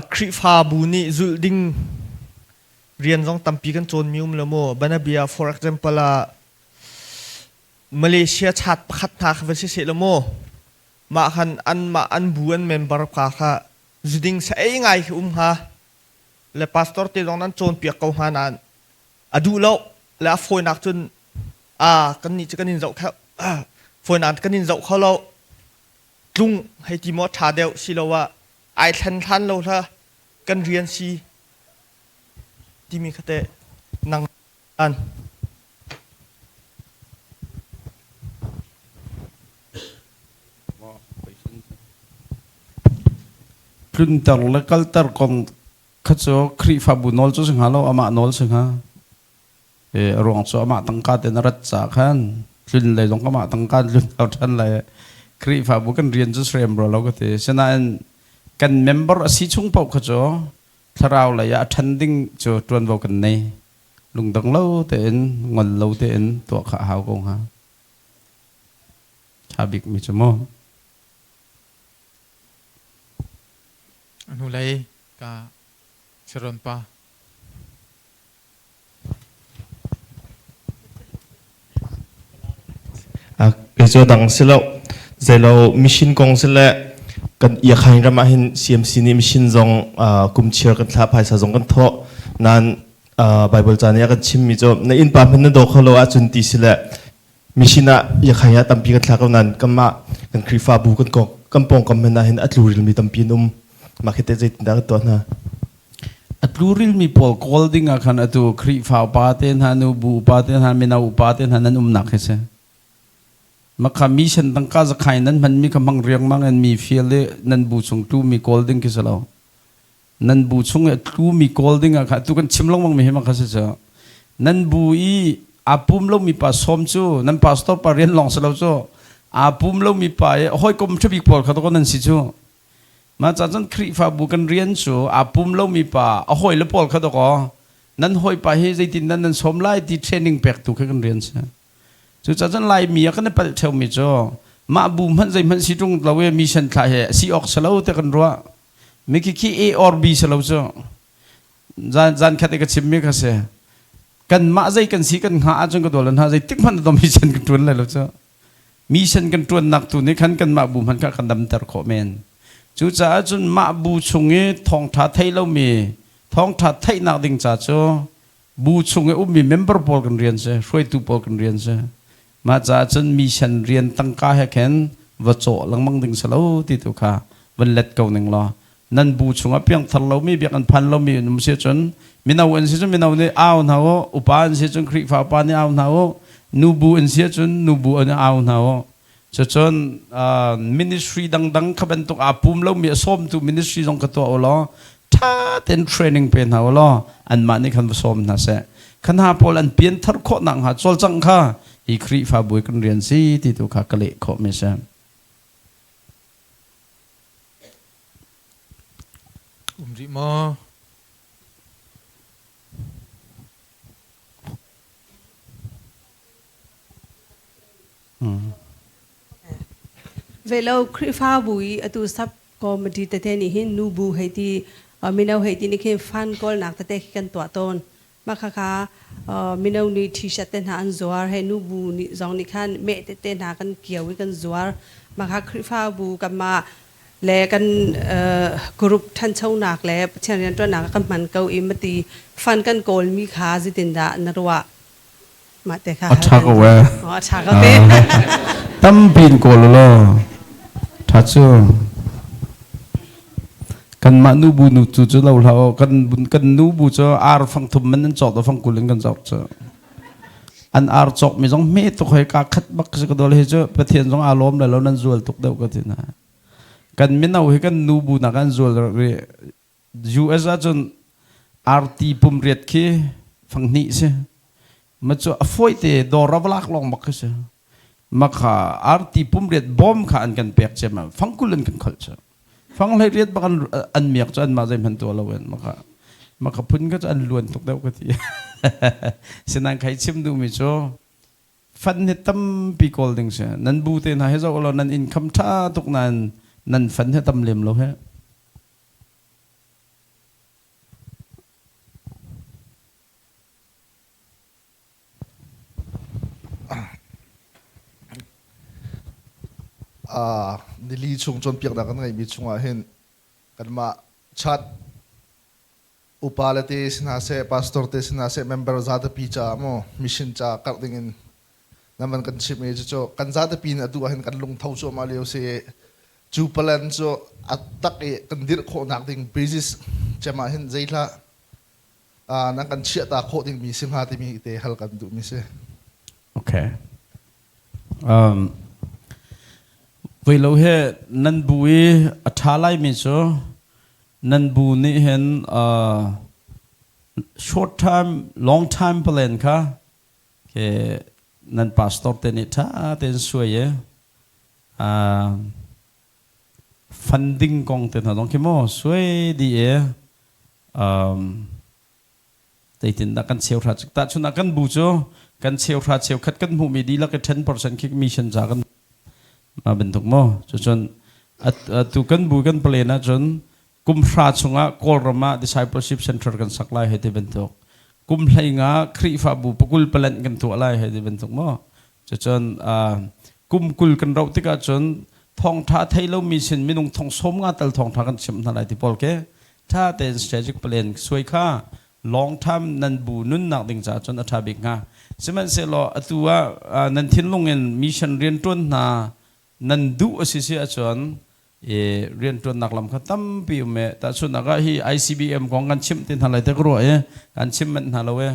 Khrihfabu nih zulh ding rian zong tampi kan cawnmi um lo maw? Banabia for example ah Malaysia chat pakhat hna kha va si seh law maw? Mah khan anmah an bu an member ka kha zuding sa ei ngai khi um hnga. Le pastor te zong nan cawnpiak ko hnga nain a duh lo le a fawinak cun a kan nih cu kan in zoh kho fawinak kan in zoh kho lo tlung hei ti maw ṭha deuh siloah ai thlen hlan lo hla kan rian si timi kha teh nang an Tlunter le kalter kong kha cu Khrihfabu nawl cu si hnga lo amah nawl si hnga. A ruang cu amah tangka te na rat ca khan tlun lei zong amah tangka tlun hau ṭhan lai. Khrihfabu kan rian cu srem rua lo ka ti. Sinain kan member a si chung paoh kha cu thlarau lei ah a ṭhan ding cu ṭuanvo kan nei. Lungdong lo tein ngol lo tein tuah kha a hau ko hnga. Ṭha bik mi cu mu. Hnulei ka Sharon pa. Kei dang si lo zeilo mission kong si le kan Iakhain ram ah hin CMC nih mission zong kum chiar kan thlah phaisa zong kan thawh nan Bible ca nih a kan chimmi cu na innpa hmanh na daw kho lo ahcun ti si le mission ah Iakhain ah tampi kan thlah ko nan kanmah kan Khrihfabu kan kan pawngkam hmanh ah hin a tlurilmi tampi an um mah khi te zeitindah kan tuah hna A tlurilmi pawl kawl ding ah khan atu Khrihfa upa te hna nu bu upa te hna mino upa te hna nan umnak hi si. Makha mission tangka zakhai nan hmanmi kha hmang riangmang in mi fial i nan bu chung tlumi kawl ding khi si lo. Nan bu chung i tlumi kawl ding ah kha atu kan chim lengmang mi hi makha si cu. Nan bu i aa pum lomi pa sawm cu nan pastor pa rian lawng si lo cu aa pum lomi pa i hawikom ṭhabik pawl kha to nan si cu. Mah ca cun Khrihfabu kan rian cu aa pum lomi pa a hawile pawl kha dawkaw nan hawipa hi zeitin dah nan sawm lai ti training pektu khi kan rian si. Cucaah cun Laimi ah kan i palh ṭheumi cu mah bu hmanh zeihmanh si ṭung lo i mission thlah hi a si awk si lo ti kan ruah. Mikhi khi A or B si lo cu. Zan zan khat i ka chimmi kha si. Kanmah zei kan si kan hngah ahcun ka dawl hna zeitik hmanh dah mission kan ṭuan lai lo cu. Mission kan ṭuannak tu nih khan kanmah bu hmanh kha kan damter khawh men. Cucaah cun mah bu chung i thawngṭha thei lomi thawngṭha theihnak ding ca cu bu chung i ummi member pawl kan rian si, hruaitu pawl kan rian si. Mah caah cun mission rian tangka he khin va cawh lengmang ding si lo ti tu kha van let ko ning law nan bu chungah piangthar lomi biakinn phan lomi an um si cun mino an si cun mino nih au hna u upa an si cun Khrihfa upa nih au hna u nubu an si cun nubu an au hna u cucun ministry dangdang kha bantuk aa pum lomi a sawmtu ministry zong ka tuah u law ṭha tein training pe hna u law anmah nih khan va sawm hna seh kha hna pawl an pianthar khawh nakhnga cawlcangh kha hi Khrihfabu kan rian si ti tu kha ka leh khawh mi si. Um rih maw? Velo Khrihfabu i atu sub committee tete nih hin nubu hei ti mino hei ti nih khin fund kawlnak tete khi kan tuah tawn. Mah khakha mino nih t-shirt te hna an zuar hei nubu nih zong nih khan meh tete hna kan kio i kan zuar. Mah kha Khrihfabu kanmah le kan group ṭhanchonak le Pathian rianṭuannak ah kan hman ko i mati fund kan kawlmi kha zeitindah na ruah? Mah te kha A ṭha ko ee. A ṭha ko te. Tampi in kawl law ṭha cu. Kanmah nubu nu cu cu lo hlah aw kan kan nubu cu ar fang thum man an cawk do fang kul in kan cawk cu. An ar cawk mi zong hme tuk hoi ka khat bak si ka dol hi cu Pathian zong aa lawm le lo nan zual tuk deuh ka ti na. Kan mino hi kan nubu nak an zual ri US ahcun arti pum riat khi fang hnih si. Ma cu a fawi te dawr a va lak lawng bak khi si. Ma kha arti pum riat bawm kha an kan pek cem fang kul in kan kholh cu. Fang hlei riat bak an miak cu an mah zeihmanh tuah lo in maka maka phun kha cu an luan tuk deuh ka ti. Sinan khai chim duhmi cu fan hi tampi kawl ding si. Nan bu te hna hi zoh law nan income ṭha tuk nain nan fan hi tam lem lo he. Nili chung cawnpiaknak kan ngeihmi chungah hin kanmah chat upa le te si hna seh, pastor te si hna seh, member zatepi caah maw mission ca karh dingin nan van kan chimh i cucu kan zatepi in atu ahhin kan lungtho cuahmah lio si i cu plan cu a tak i kan dirh khawhnak ding basis cem ah hin zeihlah nan kan chiahta khawh dingmi si hnga timi te hal kan duhmi si. Okay. Voi lo he nan bu i a ṭha laimi cu nan bu nih hin short time long time plan kha ke nan pastor te nih ṭha tein suai i funding kong te hna zong khi maw suai dih i zeitindah kan cheuhra tahchun ah kan bu cu kan cheuhra cheukhat kan hmuhmi dihlak i 10% khi mission ca kan ma bantuk maw cucun atu kan bu kan plan ahcun kum hra chungah Kawlram ah discipleship center kan sak lai hei ti bantuk kum hlei nga Khrihfabu pakul palan kan tuah lai hei ti bantuk maw cucun kum kul kan roh tikah cun thawngtha thei lomi sin minung thong som nga tal thawngtha kan chimh hna lai ti pawl ke ṭha tein strategic plan suai kha long term nan bu nunnak ding caah cun a ṭha bik hnga. Sihmanhsehlaw atu ah nan thinlung in mission rianṭuan hna nan duh a si si ahcun rianṭuannak lam kha tampi um e. Tahchunhnak ah hi ICBM kong kan chimh ti hna lai te ka ruah i kan chim manh hna lo e.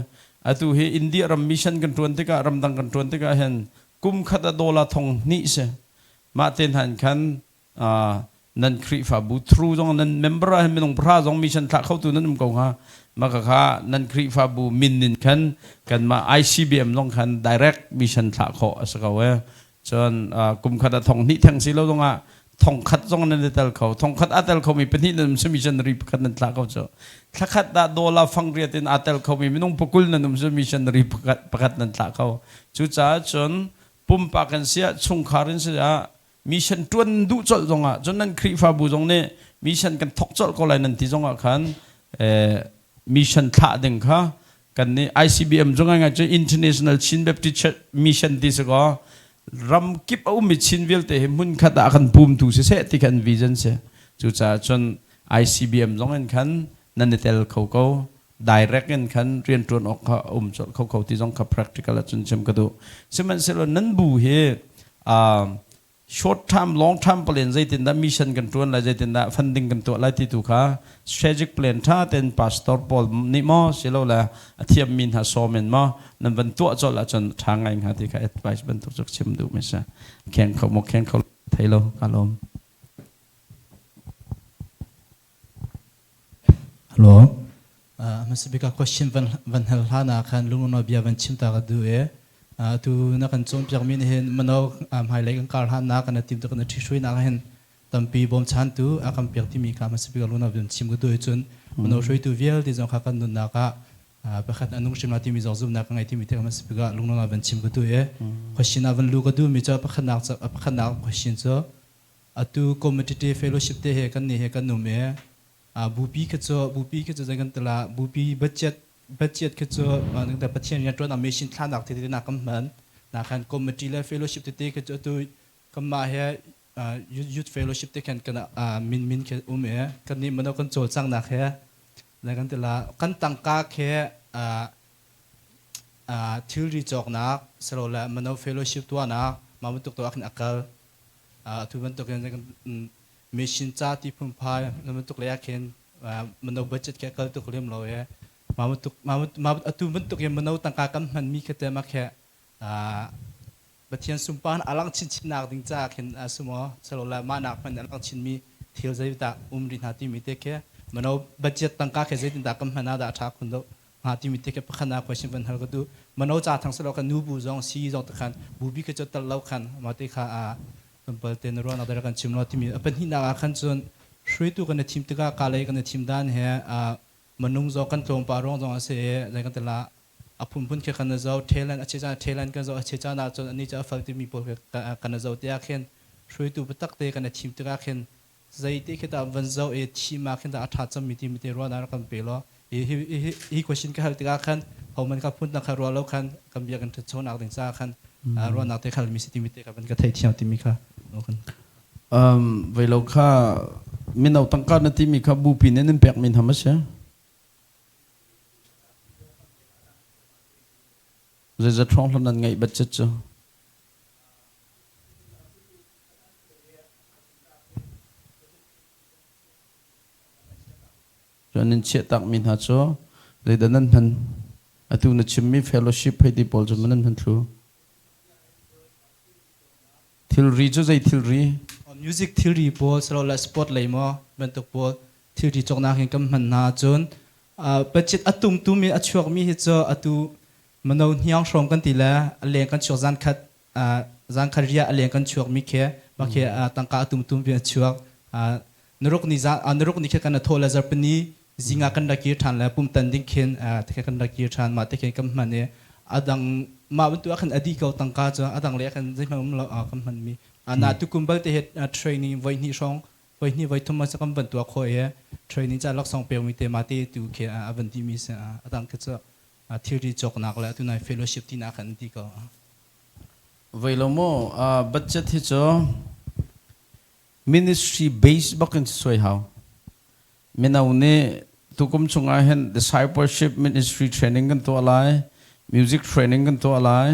Atu hi India ram mission kan ṭuan tikah ramdang kan ṭuan tikah hin kum khat ah dollar thong hnih si. Mah te hna in khan nan Khrihfabu through zong nan member ah hin minung pahra zong mission thlah khotu nan um ko hnga maka kha nan Khrihfabu min in khan kanmah ICBM zong khan direct mission thlah khawh a si ko e cun kum khat ah thong hnih theng si lo zong ah thong khat zong nan i tel kho thong khat a tel khomi pahnih nan um si missionary pakhat nan thlah ko cu thlakhat ah dollar fang riat in aa tel khomi minung pakul nan um si missionary pakhat pakhat nan thlah kho cucaah cun pumpak in siah chungkhar in siah mission ṭuan duh colh zongah cun nan Khrihfabu zong nih mission kan thok colh ko lai nan ti zongah khan mission thlah ding kha kan nih ICBM cu ngai ngai cu International Chin Baptist Church Mission ti si kaw ram kip a ummi Chin vialte hi hmun khat ah kan pumtu siseh ti khan vision si cucaah cun ICBM zong in khan nan i tel kho ko direct in khan rianṭuan awk kha um colh kho ko ti zong kha practical ah cun chim ka duh sihmanhsehlaw nan bu hi short term long term plan zeitindah mission kan ṭuan lai zeitindah funding kan tuah lai ti tu kha strategic plan ṭha tein pastor pawl nih maw silole a thiammi hna sawm in maw nan van tuah colh ahcun ṭha ngai hnga ti kha advice bantuk cu chim duhmi si kheng kho maw kheng kho thei lo ka lawm. Hello. Hmasa bik ah question van van hal hlan ah khan lunglawmhnak bia van chim ta ka duh i atu na kan cawnpiakmi nih hin mano hmailei kan kar hlannak kan tim tu kan ṭhihruainak ah hin tampi bawmchantu a kan pek timi kha hmasa bik ah lunglawmhnak bia chim ka duh i cun mano hruaitu vialte zong kha kan nunnak ah pakhat a nung hrim la timi zong zumhnak ka ngei timi te hmasa bik ah lunglawmhnak van chim ka duh i question ah van lu ka duhmi cu pakhatnak pakhatnak question cu Atu community fellowship te he kan nih he kan um i bupi kha cu bupi kha cu zei kan tila bupi budget budget kha cu Pathian rianṭuan ah mission thlanak tete na kan hman na khan committee le fellowship tete kha cu atu kanmah he youth fellowship te khan kan min min kha um i kan nih mano kan cawlcanghnak he le kan tila kan tangka khe thilri cawknak silole mano fellowship tuahnak mah bantuk tuah khin a kal Atu bantukin mission ca ti phunphai na bantuk lei ah khin mano budget khi a kal tuk lem lo i mah bantuk atu bantukin mano tangka kan hmanmi khi te mah khi Pathian sunparnak a lang chinchin nak ding caah khin a si maw silole mah nak hmanh a lang chinmi thil zeidah um rih hna timi te khi mano budget tangka khi zeitindah kan hman ah dah a ṭha khun deuh hnga timi te khi pakhat ah question van hal ka duh mano ca thang silo kan nu bu zong si zong te khan bubi kha cu tal lo khan mah te kha a tlawmpal te na ruahnak dara kan chim lo timi a pahnihnak ah khan cun hruaitu kan i thim tikah ka lei kan i thim dan he manung zong kan tlawm pa ruang zong a si i zei kan tila a phunphun khi kan zo Thailand a che caan Thailand kan zo a che caan ah cun ani cu a fal timi pawl kan zo te ah khin hruaitu biatak te kan i thim tikah khin Zeiti khi dah van zoh i thim ah khin dah a ṭha cemmi timi te ruahnak rak kan pe law hi hi hi question ka hal tikah khan homan kha phun dang kha ruah lo khan kan bia kan ṭhanchonak ding caah khan ruahnak te khalmi si timi te kha van ka theihthiam timi kha kan. Um, veilo kha mino tangka na timi kha bupi nih nan pek min ham a si. Zeizat hrawng hlam nan ngeih budget cu? Cun nan chiahtakmi hna cu zeidah nan hman? Atu na chimmi fellowship hei ti pawl cu maw nan hman thlu? Thilri cu zei thilri? Music thilri pawl silole sport lei maw bantuk pawl thilri cawknak hin kan hman hna ahcun budget a tumtum in a chuakmi hi cu atu mano hniang hrawng kan ti le a leng kan chuak zan khat zan khat riah a leng kan chuakmi khi mah khi tangka a tumtum in a chuak. Naruk ni naruk ni khi kan thawh le zarpini zinga kan rak kir ṭhan le pumtan ding khin te kan rak kir ṭhan mah te khin kan hman i adang mah bantuk ah khan a dih ko tangka cu adang le khan zeihmanh um lo kan hman mi na tukum balte he training voi hnih hrawng voi hnih voi thum kan van tuah khawh i training ca laksawng pek mi te ma te tu khi a van dih mi si adang khi cu thilri cawknak le tunai fellowship ti na khan ti ko. Voi lo maw budget hi cu ministry base bak in suai hau. Mino nih tukum chungah hin discipleship ministry training kan tuah lai, music training kan tuah lai,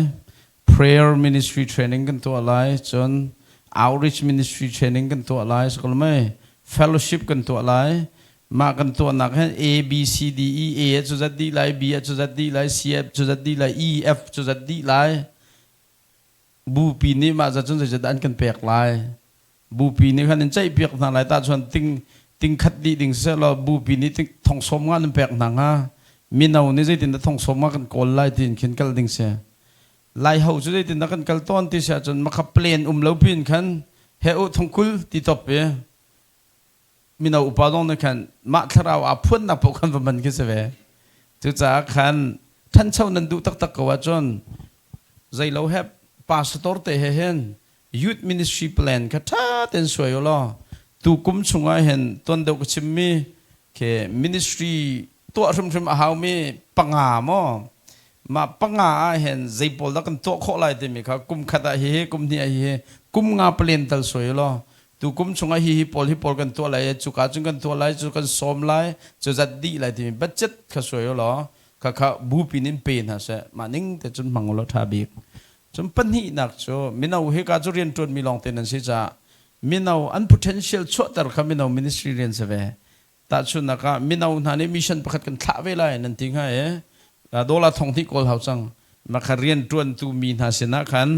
prayer ministry training kan tuah lai, cun outreach ministry training kan tuah lai, sakal mei fellowship kan tuah lai. Mah kan tuahnak hin A B C D E A cu zat dih lai, B cu zat dih lai, C cu zat dih lai, E F cu zat dih lai. Bupi nih mah zat cun zeizat an kan pek lai. Bupi nih khan in ceihpiak hna lai tahchuan ting ting khat dih ding siseh law bupi nih thong sawm nga nan pek hna hnga. Mino nih zeitindah thong sawm nga kan kawl lai tiin khin kal ding si. Lai ho cu zeitindah kan kal tawn ti si ahcun makha plan um lo pin khan he u thongkul ti top i mino upa zong nih khan mah thlarau aa phuannak paoh khan va man khi si ve. Cucaah khan ṭhancho nan duh taktak ko ahcun zeilo he pastor te he hin youth ministry plan kha ṭha tein suai u law tu kum chungah hin tuan deuh ka chimmi khi ministry tuah hrimhrim a haumi panga maw mah panga ah hin zei pawl dah kan tuah khawh lai timi kha kum khat ah hihi kum hnih ah hihi kum nga plan tal suai u law tu kum chungah hi hi pawl hi pawl kan tuah lai cuka cun kan tuah lai cu kan sawm lai cu zat dih lai timi budget kha suai u law kha kha bupi nin pe hna seh mah ning te cun hmang u law ṭha bik. Cun pahnihnak cu mino hika cu rianṭuanmi lawngte nan si caah mino an potential chuahter kha mino ministry rian si ve. Tahchunhnak ah mino hna nih mission pakhat kan thlah ve lai nan ti hnga i dollar thong hnih kawl hau cang. Makha rianṭuantu mi hna sinah khan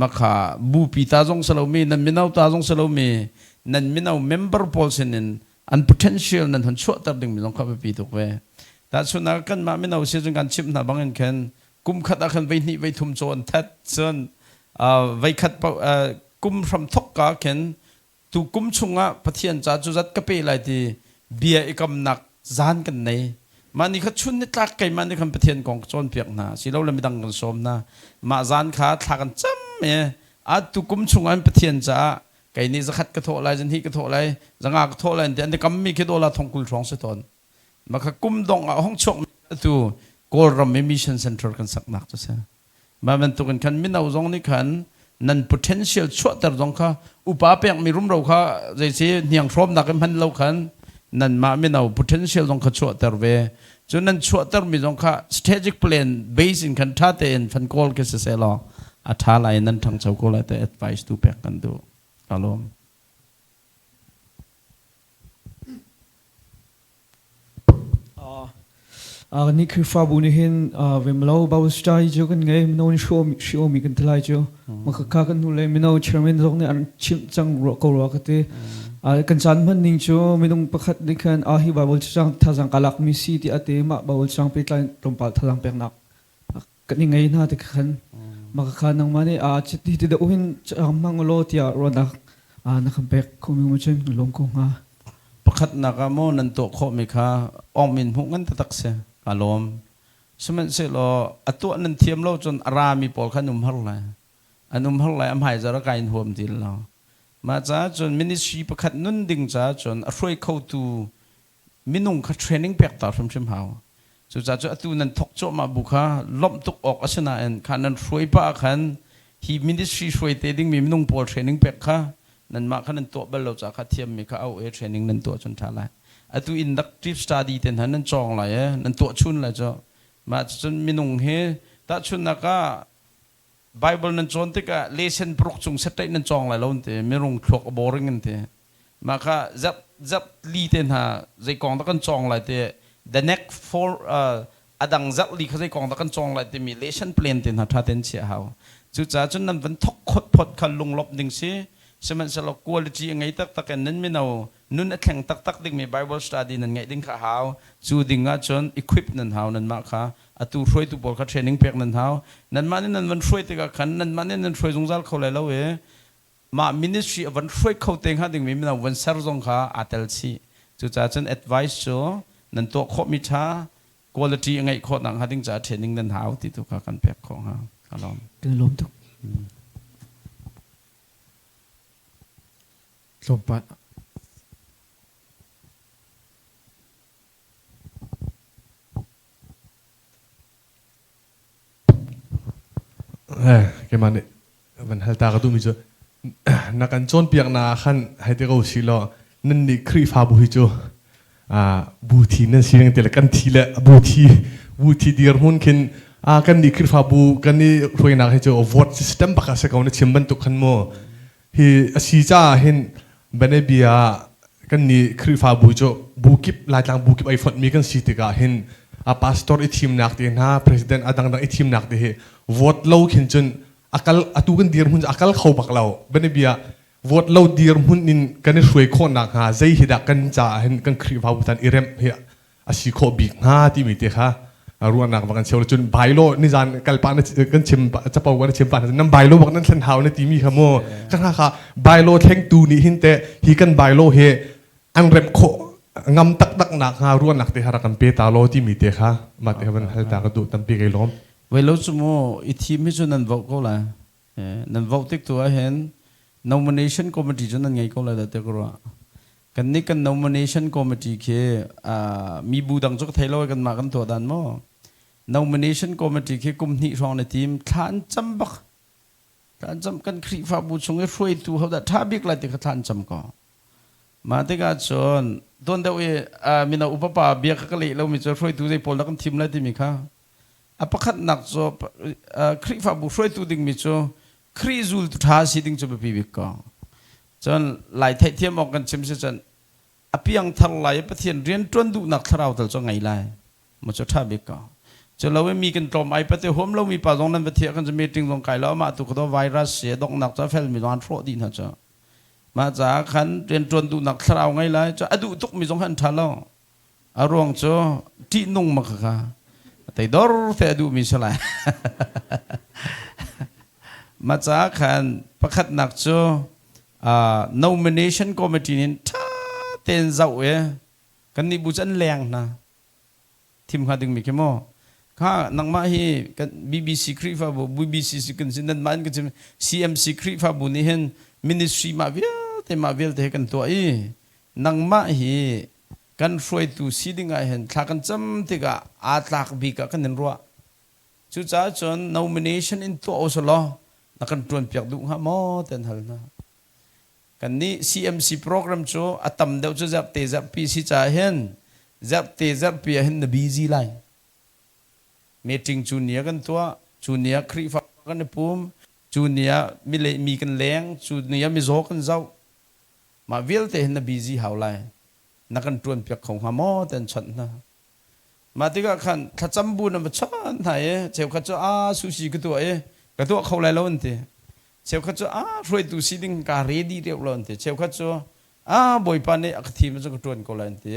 makha bupi ta zong si lomi nan mino ta zong si lomi nan mino member pawl sinin an potential nan hon chuahter dingmi zong kha biapi tuk ve. Tahchunhnak kanmah mino si cun kan chimh hna bangin khan kum khat ah khan voi hnih voi thum caw an that cun voi khat kum hram thok ka khin tu kum chungah Pathian ca cu zat ka pe lai ti bia i kamnak zan kan nei. Mah ni kha chun ni tlak keimah nih khan Pathian kong ka cawnpiak hna silo le midang kan sawm hna. Mah zan kha thla kan cam i a tu kum chungah Pathian caah kei nih zakhat ka thawh lai zanhnih ka thawh lai zanga ka thawh lai ti an i kammi khi dollar thong kul hrawng si tawn. Mah kha kum dongh ah hong chuak tu Kawlram i mission center kan saknak cu si. Mah bantukin khan mino zong nih khan nan potential chuahter zong kha upa pekmi rumro kha zeisi hniang hrawmnak in hman lo khan nanmah mino potential zong kha chuahter ve. Cu nan chuahtermi zong kha strategic plan base in khan ṭha tein fan kawl khi si seh law a ṭha lai nan ṭhangcho ko lai te advice tu pek kan duh. Ka lawm. Ni Khrihfabu nih hin vemlo Bible study cu kan ngei mino nih hriawmi kan ti lai cu makhakha kan hnu le mino chairman zong nih an chimh cang ruah ko rua ka ti. Kan caan hman ning cu minung pakhat nih khan hi Bible cacang thazang ka lak mi si ti a ti mah Bible cacang pehtlai tlawmpal thazang peknak kan i ngei hna ti khan makhakha nangmah nih hi ti deuh hin hmang law tiah ruahnak na kan pek kho mi mu cun lawm ko hnga. Pakhatnak ah maw nan tuah khawhmi kha awngmin hmuh ngan taktak si. Kaa lawm. Sihmanhsehlaw a tuah nan thiam lo cun a rami pawl kha an um har lai. An um har lai, a hmaizar a kai in huam ti lo. Mah caah cun ministry pakhat nun ding caah cun a hruai khotu minung kha training pek ta hrimhrim hau. Cucaah cu atu nan thawk cuahmah bu kha lawmh tuk awk a si nain kha nan hruai pah ah khan hi ministry hruai te dingmi minung pawl training pek kha. Nanmah kha nan tuah bal lo ca kha thiammi kha au e training nan tuah cun ṭha lai. Atu inductive study te hna nan cawng lai e nan tuah chun lai cu. Mah cucun minung hi tahchunhnak ah Bible nan cawn tikah lesson paruk cung setṭaih nan cawng lai lo an ti. Mirung thluak a boring an ti. Mah kha zep zep li te hna zei kong dah kan cawng lai ti the next four a dang zarh li kha zei kong dah kan cawng lai timi lesson plan te hna ṭha tein chiah hau. Cucaah cun nan van thok khot phot kha lunglawmh ding si. Sihmanhsehlaw quality a ngei taktak in nan mino nun a thleng taktak dingmi Bible study nan ngeih ding kha a hau. Cu ding ah cun equip nan hau nanmah kha atu hruaitu pawl kha training pek nan hau. Nanmah nih nan van hruai tikah khan nanmah nih nan hruai zungzal kho lai lo i mah ministry a van hruai kho te hnga dingmi mino van ser zong kha aa tel chih. Cucaah cun advice cu nan tuah khawhmi ṭha quality a ngeih khawh nak hnga ding caah training nan hau ti tu kha kan pek khawh hnga. Ka lawm. Kan lawm tuk. Tlawmpal Eh, keimah nih van hal ta ka duhmi cu na kan cawnpiaknak ah khan hei ti ko si law nan nih Khrihfabu hi cu bu thi nan si ding ti le kan thi le bu thi bu thi dirhmun khin kan nih Khrihfabu kan i hruainak hi cu vote system bak a si ko na chim bantuk khan mu Hi a si caah hin Banabia kan nih Khrihfabu cu bu kip Laitlang bu kip ai fonhmi kan si tikah hin a pastor i thimnak te hna president a dangdang i thimnak te hi vote lo khin cun akal atu kan dirhmun cu akal kho bak lo Banabia vote lo dirhmun in kan i hruai khawh nak hnga zei hi dah kan caah hin kan Khrihfabu tan i remh hi a si khawh bik hnga timi te kha ruahnak va kan cheu cun bailo nizan kalpa na kan chim capo kan chim pa nan bailo bak nan thlen hau na timi kha mu ka kha kha bailo thlengtu nih hin te hi kan bailo he an rem khawh ngam taktak nak hnga ruahnak te hara kan pe ta lo timi te kha ma te van hal ta ka duh tampi kai lawm Wei lo cu mu i thim hi cu nan vote ko lai nan vote tik tu ah hin nomination committee cu nan ngei ko lai dah te ka ruah Kan nih kan nomination committee khi mi bu dang cu ka thei lo kan mah kan tuah dan maw nomination committee khi kum hnih hrawng na tim thla an cam bak thla an cam kan Khrihfabu chung i hruaitu ho dah ṭha bik lai ti kha thla an cam ko mah tikah cun tuan deuh i mino upa pa bia kha ka leh lomi cu hruaitu zei pawl dah kan thim lai timi kha a pakhatnak cu Khrihfabu hruaitu dingmi cu Khrih zultu ṭha si ding cu biapi bik ko Cun Lai theihthiam awk kan chim si cun a piangthar lai i Pathian rianṭuan duhnak thlarau tal cu ngei lai. Mu cu ṭha bik ko. Cu lo i mi kan tlawm ai pate huam lomi pa zong nan va thiah kan cu meeting zong kai lo amah tu kha virus si a donghnak cu a felmi zong an hrawh dih hna cu. Mah caah khan rianṭuan duhnak thlarau ngei lai cu a duh tukmi zong han ṭha lo. A ruang cu ṭihnung ma kha teidor te a duhmi si lai. Mah caah khan pakhatnak cu nomination committee nih ṭha tein zoh i kannih bu cu an leng hna. Thim hnga dingmi khi maw? Kha nangmah hi kan BBC Khrihfabu BBC si kan si nanmah in kan chim CMC Khrihfabu nih hin ministry mah vialte mah vialte he kan tuah i nangmah hi kan hruaitu si ding ah hin thla kan cam tikah aa tlak bik ah kan in ruah. Cucaah cun nomination in tuah usih law na kan ṭuanpiak duh hnga maw ti an hal hna. Kannih CMC program cu a tam deuh cu zarhte zarhpi si caah hin zarhte zarhpi ah hin na busy lai. Meeting cu ni ah kan tuah, cu ni ah Khrihfa kan i pum, cu ni ah mi le mi kan leng, cu ni ah mizaw kan zoh. Mah vialte hin na busy hau lai. Na kan ṭuanpiak kho hnga maw ti an chawnh hna. Mah tikah khan thlacam bu nan va chawnh hna i cheukhat cu a sushi ka tuah i ka tuah kho lai lo an ti. Cheukhat cu a hruaitu si ding kaa ready deuh lo an ti. Cheukhat cu a Bawipa nih a ka thim cu ka ṭuan ko lai an ti.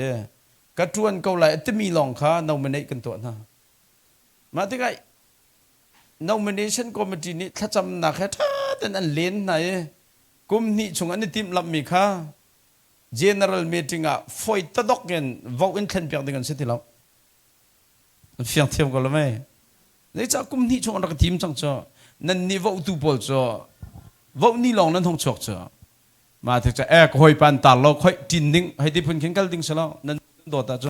Ka ṭuan ko lai a timi lawng kha nominate kan tuah hna. Mah tikah nomination committee nih thlacamnak he ṭha tein an len hna i kum hnih chung an i timhlamhmi kha general meeting ah foi tadok in vote in thlen piak ding an si ti lo. An fiang thiam ko lo mei. Zeicah kum hnih chung an rak tim cang cu nan nih vote tu pawl cu vote ni lawng nan hong chuak cu ma te cu eh ka hoi pan tar lo khoi tin ding hei ti phun khin kal ding si lo nan dawt ah cu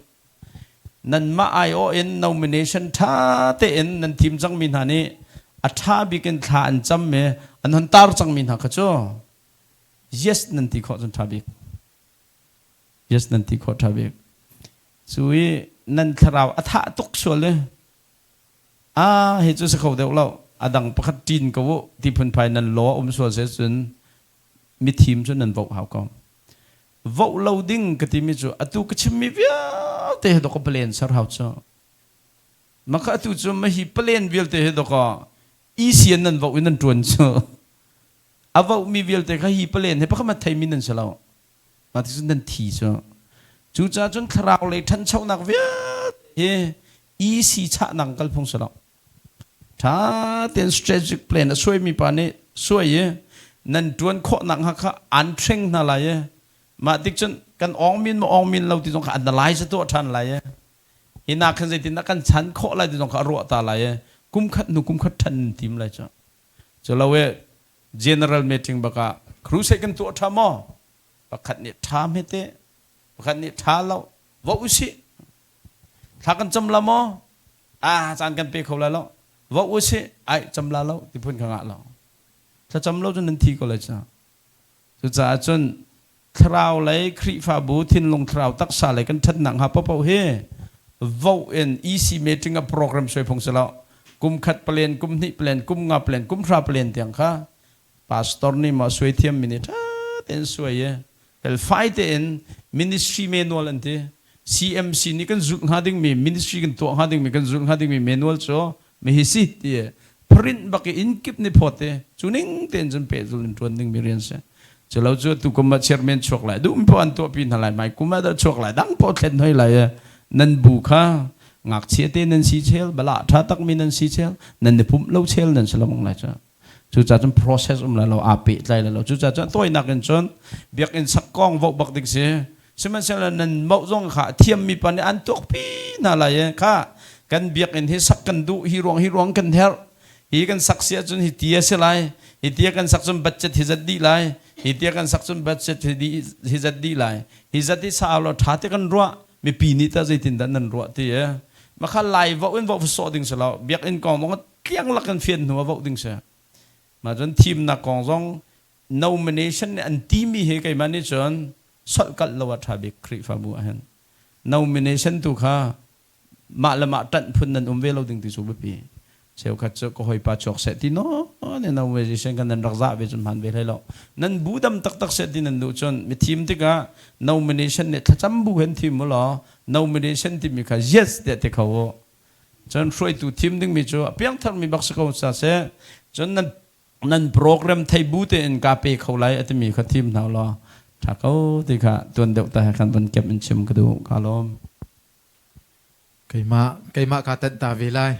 nan mah aiawh in nomination tha tein nan thim cang mi hna nih a tha bik in thla an cam me an hon tar cang mi hna kha cu. Yes nan ti khawh cun ṭha bik. Yes nan ti khawh ṭha bik. Cu i nan thlarau a thah tuk sual i a hi cu si kho deuh lo a dang pakhat ṭin ko u ti phunphai nan law um sual se cun mithim cu nan voh hau ko. Voh lo ding ka timi cu atu ka chimmi vialte hi dawk palen ser hau cu. Maka atu cu mahi palen vialte hi dawk ECN nan voh in nan ṭuan cu. A vohmi vialte kha hi palen he pakhat theimi nan si lo. Mah ti cun nan thi cu. Cucaah cun thlarau lei ṭhanchonak vialte hi EC chahnak kal phung si lo. Ṭha tein strategic plan a suaimi pa nih suai i nan ṭuan khawhnak hnga kha an hreng hna lai i mah tik cun kan awng min maw awng min lo ti zong kha analyze a tuah ṭhan lai i hi nak khan zeitindah kan chan khawh lai ti zong kha a ruah ta lai i kum khat hnu kum khat ṭhan nan tim lai cu. Cu lo i general meeting bak ah crusade kan tuah ṭha maw? Pakhat nih ṭha hmete, pakhat nih ṭha lo, va usih. Thla kan cam la maw? Ah, caan kan pe kho lai lo. Va usih, ai cam la lo ti phun kha ngah lo. Thlacam lo cun nan thi ko lai ca. Cucaah cun thlarau lei Khrihfabu thinlung thlarau taksa lei kan ṭhatnak hnga paohpaoh hi vote in EC meeting ah program suai phung si lo. Kum khat plan, kum hnih plan, kum nga plan, kum hra plan tiang kha pastor nih maw suai thiam mi nih ṭha tein suai i felfai tein ministry manual an ti. CMC nih kan zulh hnga dingmi ministry kan tuah hnga dingmi kan zulh hnga dingmi manual cu mi hi si ti print bak i inn kip nih phawt i cu ning tein cun pehzul in ṭuan dingmi rian si. Cu lo cu tu kum ah chairman chuak lai duh mi poh an tuahpi hna lai mai kum ah dah chuak lai dang poh thlen hoi lai i nan bu kha ngakchia te nan si chel bala ṭha takmi nan si chel nan i pumh lo chel nan si lengmang lai cu. Cucaah cun process um lai lo aa pehtlai lai lo. Cucaah cun tawinak in cun biakinn sak kong voh bak ding si. Sihmanhsehlaw nan moh zong kha a thiammi pa nih an tuakpi hna lai i kha kan biakinn hi sak kan duh hi ruang hi ruang kan herh hi kan sak si ahcun hi ti a si lai hi tia kan sak cun budget hi zat dih lai hi tia kan sak cun budget hi dih hi zat dih lai hi zat hi sa law ṭha te kan ruah mipi nih tah zeitindah nan ruah ti e makha lai voh in voh sawh ding si lo biakinn kong zong tliang lak in fian hnu ah voh ding si. Mah cun thimnak kong zong nomination nih an timi hi keimah nih cun solhkalh lo ah ṭha bik Khrihfabu ah hin. Nomination tu kha mah le mah ṭanh phun nan um ve lo ding ti cu biapi. Cheukhat cu ka hawipa chuak seh ti no ne nomination kan nan rak zah ve cun hman ve hlei lo. Nan bu dam taktak seh ti nan duh cun mi thim tikah nomination nih thlacam bu hen thim u law nomination timi kha yes tiah ti kho u. Cun hruaitu thim dingmi cu a piangtharmi bak si ko sa seh. Cun nan nan program thei bu tein ka pe kho lai a timi kha thim hna law ṭha ko ti kha tuan deuh ta he khan von kep in chim ka duh ka lawm. Keimah keimah ka tanh ta ve lai.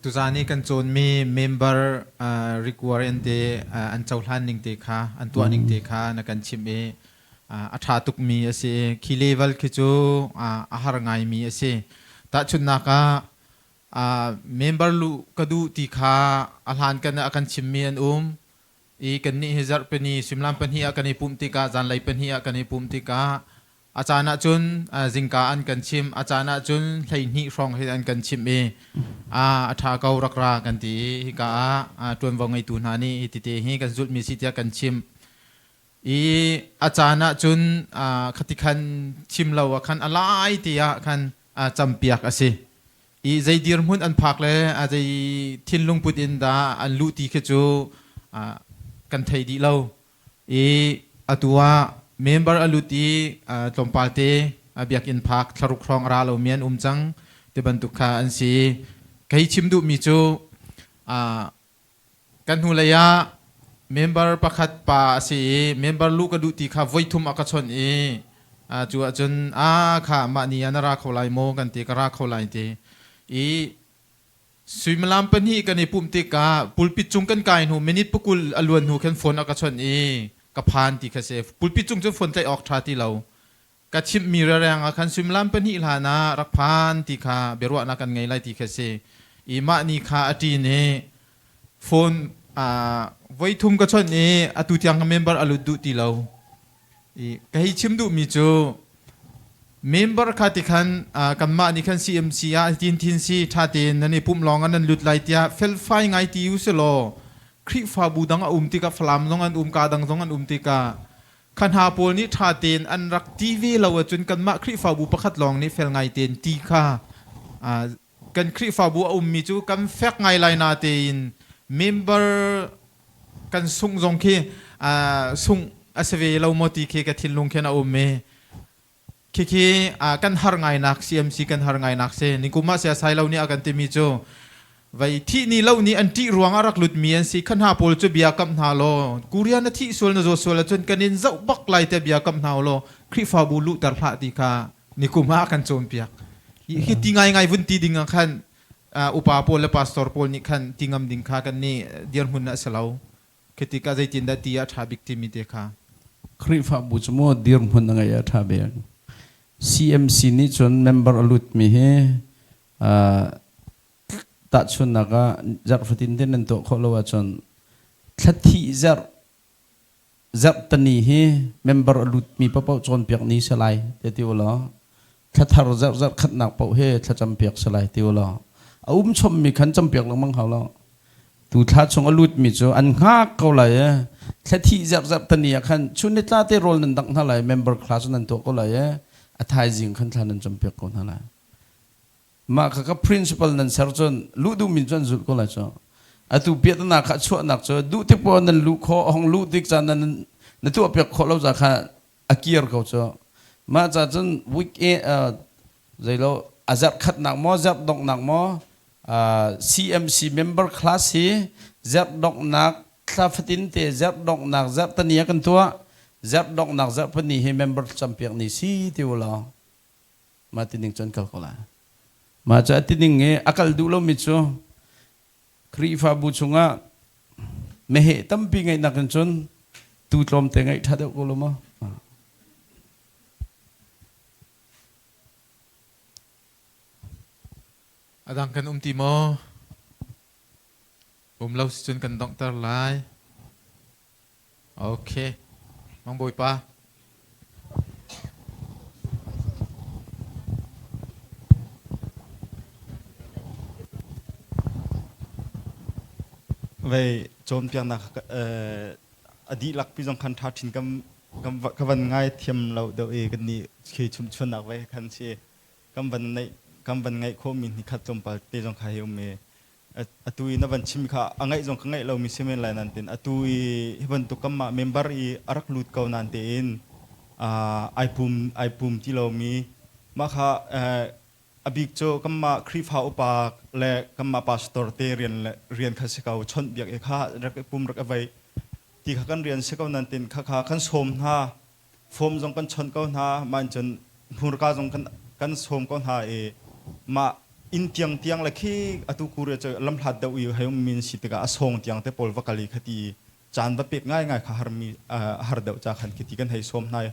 Tuzan i kan cawnmi member requirement te an cohlan ning te kha an tuah ning te kha na kan chimh i a ṭha tukmi a si. Khi level khi cu a har ngaimi a si. Tahchunhnak ah member luh ka duh ti kha a hlan kan ah a kan chimmi an um. I kannih hi zarhpini suimilam pahnih ah kan i pumh tikah zanlei pahnih ah kan i pumh tikah a caan ahcun zingka an kan chimh, a caan ahcun 12 hrawng hi an kan chimh i a ṭha ko rak ra kan ti i hika ah ṭuanvo ngeitu hna nih hi tete hi kan zulhmi si tiah kan chimh. I a caan ahcun khati khan chim lo ah khan a lai te ah khan campiak a si. I zei dirhmun an phak le zei thinlung put in dah an luh ti khi cu kan thei dih lo. I atu ah member a lut i tlawmpal te biakinn phak thlaruk hrawng a ra lomi an um cang ti bantuk kha an si. Kei chim duhmi cu Kan hnulei ah member pakhat pa a si i member luh ka duh ti kha voithum a ka chawnh i cu ahcun a kha mah ni ah na ra kho lai maw kan ti ka ra kho lai ti i suimilam pahnih kan i pumh tikah pulpit cung kan kai hnu minute pakul a luan hnu khan phone a ka chawnh i ka phan ti kha si pulpit cung cun phone tlaih awk ṭha ti lo Ka chimhmi rereng ah khan suimilam pahnih hlan ah rak phan ti kha biaruahnak kan ngei lai ti kha si. I mah ni kha a ṭin i phone voithum ka chawnh i atu tiang ka member a lut duh ti lo. I ka hei chim duhmi cu member kha ti khan kanmah nih khan CMC ah tin thin si ṭha tein nan i pumh lawng ah nan lut lai tiah felfai ngai ti u si law. Khrihfabu dang a um tikah Falam zong an um ka dang zong an um tikah kha hna pawl nih ṭha tein an rak ti ve lo ahcun kanmah Khrihfabu pakhat lawng nih fel ngai tein ti kha kan Khrihfabu a ummi cu kan fek ngai lai na tein member kan sungh zong khi sungh a si ve lo maw ti khi ka thinlung khin a um i Khikhi kan har ngainak CMC kan har ngainak si. Nikum ah sia sai lo nih a kan timi cu vai thih ni lo nih an ṭih ruang ah rak lutmi an si. Kha hna pawl cu bia kamh hna law Korea na thih sual na zawt sual ahcun kan in zoh bak lai te bia kamh hna law Khrihfabu luhter hlah ti kha nikum ah a kan cawnpiak. Hi ti ngaingai vun ti ding ah khan upa pawl le pastor pawl nih khan ti ngam ding kha kan nih dirhmun a si lo. Khi tikah zeitindah ti a ṭha bik timi te kha. Khrihfabu cu maw dirhmun a ngeih a ṭha bik. CMC nih cun member a lutmi hi tahchunhnak ah zarh fatin te nan tuah khawh lo ahcun thlathih zarh zarhtani hi member a lutmi paohpaoh cawnpiak ni si lai te ti ulaw thlathar zarh zarh khatnak paoh hi thlacam piak si lai ti ulaw a um chommi khan campiak lengmang hau lo tu thla chung a lutmi cu an hngak ko lai e thlathih zarh zarh tani ah khan chun ni tla te rawl nan dangh hna lai member class nan tuah ko lai e a thaizing khan thla nan campiak ko hna lai Mah kha ka principle nan ser cun luh duhmi cu an zulh ko lai cu. Atu piahtana kha chuahnak cu duh tik poah nan luh khawh, hong luh tik caan nan na tuah piak khawh lo ca kha a kir ko cu. Mah ca cun week zeilo a zarh khatnak maw zarh donghnak maw CMC member class hi zarh donghnak thla fatin te zarh donghnak zarh tani ah kan tuah zarh donghnak zarh pahnih hi member campiak ni si ti u law Mah ti ning cun kal ko lai. Mah cu a ti ning i a kal duh lomi cu Khrihfabu chungah meheh tampi ngeihnak in cun tuu tlawmte ngeih ṭha deuh ko lo maw? A dang kan um ti maw? Um lo si cun kan donghter lai. Okay. Mang Bawipa. Vei cawnpiaknak a dihlak pi zong khan ṭha ṭhin kam ka van ngai thiam lo deuh i kan nih khi chumchuannak ve khan si kan van neih kan van ngaih khawhmi ni khat tlawmpal te zong kha hi um i atu i na van chim kha a ngaih zong ka ngaih lomi si men lai nan tin atu i hi bantuk kanmah member i a rak lut ko nan tein ai pum ai pum ti lomi mah kha a bik cu kanmah Khrihfa upa le kanmah pastor te rian le rian kha si ko chawnh biak i kha rak i pum rak i vei ti kha kan rian si ko nan tin kha kha kan sawm hna Form zong kan chawnh ko hna, mah in cun hmurka zong kan kan sawm ko hna i mah inn tiang tiang le khi atu Korea cu lamhlat deuh i hei ummi an si tikah a sawng tiang te pawl va kal i khati caan va pek ngaingai kha harmi har deuh ca khan khiti kan hei sawm hna i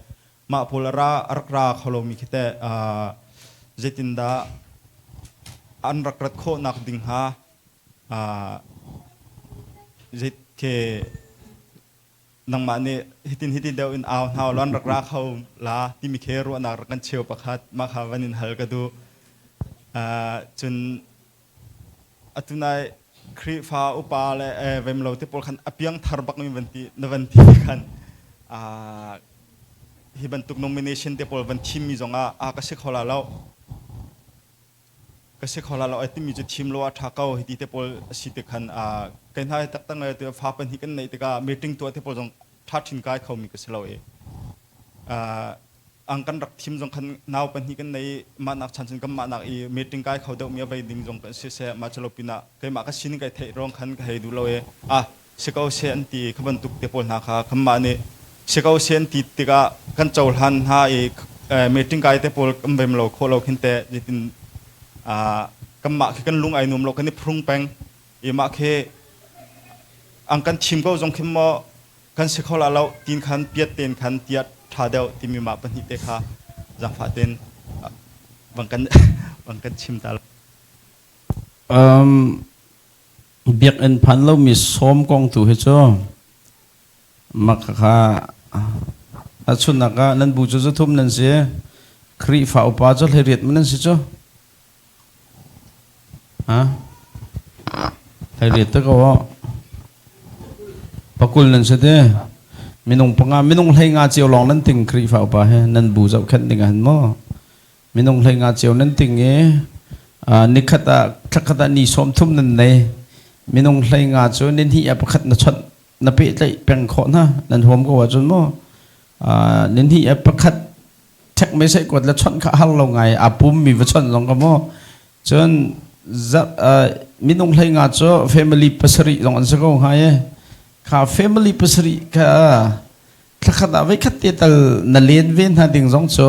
mah pawl a ra a rak ra kho lomi khi teh zeitindah an rak rat khawhnak ding hnga zei khi nangmah nih hitin hitin deuh in au hna law an rak ra kho la timi khi ruahnak rak kan cheu pakhat mah kha van in hal ka duh. Cun atu nai Khrihfa upa le vemlo te pawl khan a piang thar bak mi van ti na van ti khan hi bantuk nomination te pawl van thim mi zong ah a ka si kho la lo Ka si kho la lo ai timi cu thim lo a ṭha ko hiti te pawl a si te khan kei hna taktak ngai te fa pahnih kan neih tikah meeting tuah te pawl zong ṭha ṭhin kai khomi ka si lo i ang kan rak thim zong khan nau pahnih kan nei mah nak chan cun kan mah nak i meeting kai kho deuh mi a vei ding zong kan si seh mah cu lo pinah keimah ka sining kai theih ruang khan ka hei duh lo i ah si ko seh an ti kha bantuk te pawl hna kha kanmah nih si ko seh an ti tikah kan cohlan hna i meeting kai te pawl kan vem lo khawh lo khin teh zeitin kanmah khi kan lung ai nuam lo kan i phrung peng i mah khi ang kan thim ko zong khin maw kan si kho la lo tin khan piat ten khan tiat tha deuh timi mah pahnih te kha zaangfah ten bang kan bang kan chim ta Biakinn phan lomi sawm kong tu hi cu makhakha tahchunhnak ah nan bu cu zathum nan si Khrihfa upa cu 18 man nan si cu ha 18 te ko. Pakul nan si te. Minung panga minung hlei nga cio lawng nan ting Khrihfa upa he nan bu zohkhenh ding ah hin maw? Minung hlei nga cio nan ting i nikhat ah thlakhat ah ni 30 nan nei. Minung hlei nga cu ni hnih ah pakhat na chawnh na pehtlaih peng khawh hna nan huam ko ahcun maw? Ni hnih ah pakhat ṭhek mei kuat le chawnh kha har lo ngai a pum mi va chawnh zong ka maw cun minung hlei nga cu family pasarih zong an si ko hnga i kha family pasarih kha thlakhat ah voikhat te tal na len ve hna ding zong cu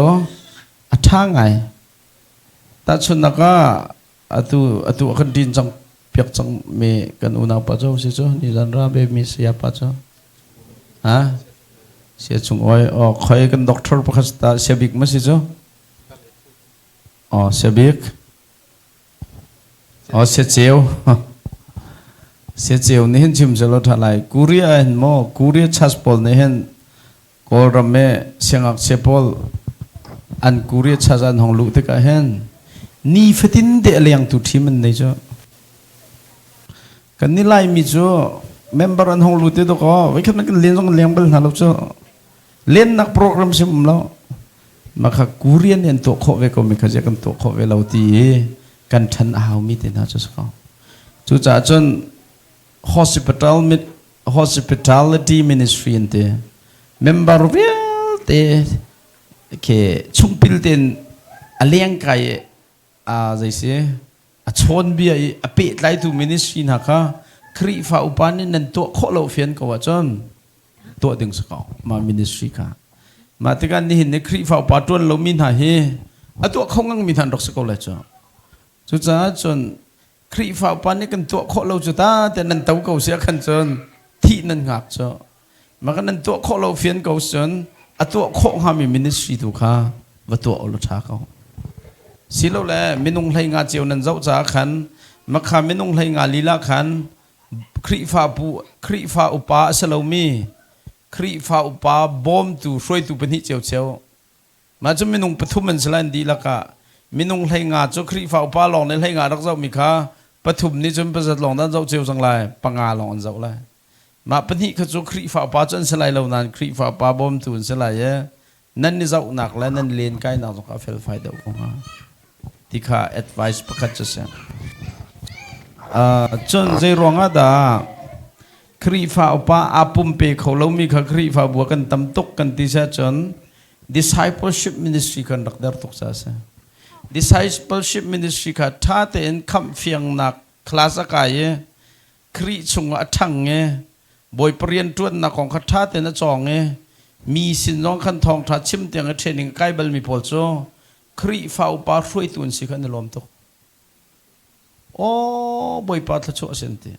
a ṭha ngai tahchunhnak ah atu atu a kan ṭin cang piak cang mi kan unau pa cu si cu nizan ra be mi saya pa cu ha sia chung oi o khoi kan doctor pakhat ta sia bik ma si cu o sia bik o sia ceu sia ceu nih hin chim selo tha lai Korea hin mo Korea chas pawl nih hin Kawlram i siangngakchia pawl an Korea church an hong luh tikah hin nifatin te a lengtu ṭhim an nei cu. Kan ni Laimi cu member an hong lut te dawkaw voikhat man kan len zong kan leng bal hna lo cu. Lennak program sim um lo. Maka Korean nih an tuah khawh ve ko mi kha zia kan tuah khawh ve lo ti i kan ṭhan a haumi te hna cu si ko. Cucaah cun hospital hospitality ministry an ti member vialte khi chungpil tein a leng kai i a zei si a chawn bia i a pehtlaitu ministry hna kha Khrihfa upa nih nan tuah khawh lo fian ko ahcun tuah ding si ko mah ministry kha mah tikah nihin ni Khrihfa upa ṭuan lomi hna hi a tuah kho ngang mi hna an rak si ko lai cu cucaah cun Khrihfa upa nih kan tuah khawh lo cu ta te nan to ko sia khan cun thih nan hngak cu maka nan tuah khawh lo fian ko cun a tuah khawh hngami ministry tu kha va tuah ulaw ṭha ko silole minung hlei nga cio nan zoh caah khan makha minung hlei nga lila khan Khrihfa pu Khrihfa upa a si lomi Khrihfa upa bawmtu hruaitu pahnih ciocio Mah cu minung pathum an si lai an dihlak ah minung 15 cu Khrihfa upa lawng nih 15 rak zohmi kha pathum nih cun pazat lawng dah an zoh cio cang lai panga lawng an zoh lai. Mah pahnih kha cu Khrihfa upa cu an si lai lo nain Khrihfa upa bawmtu an si lai i nan i zohnak le nan len kainak zong kha a felfai deuh ko hnga ti kha advice pakhat cu si. Cun zei ruangah dah Khrihfa upa aa pumpe kho lomi kha Khrihfabu ah kan tam tuk kan ti si ahcun discipleship ministry kan rak der tuk ca si. Discipleship ministry kha ṭha tein khamh fiangnak class a kai i Khrih chungah a ṭhang i Bawipa rianṭuannak kong kha ṭha tein a cawng i mi sin zong khan thawngṭha chim tiang i training a kai balmi pawl cu Khrihfa upa hruaitu an si kha an i lawm tuk. Aw Bawipa thluachuah a si an ti.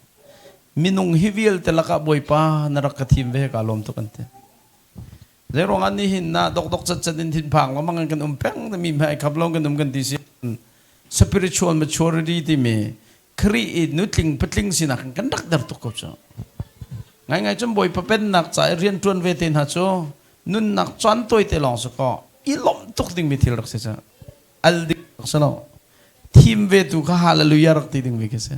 Minung hi vialte lakah Bawipa na rak ka thim ve kaa lawm tuk an ti. Zeiruang ah nihin na dokdok catcat in thinphang lengmang in kan um peng mi hmai khap lo kan um kan ti si spiritual maturity timi Khrih i nutling patling sinak in kan rak der tuk ko cu. Ngaingai cun Bawipa pennak ca i rian ṭuan ve te hna cu nunnak caan tawi te lawng si kaw i lawmh tuk dingmi thil rak si cu. Al ding rak si lo. Thim ve tu kha hallelujah rak ti ding mi khi si.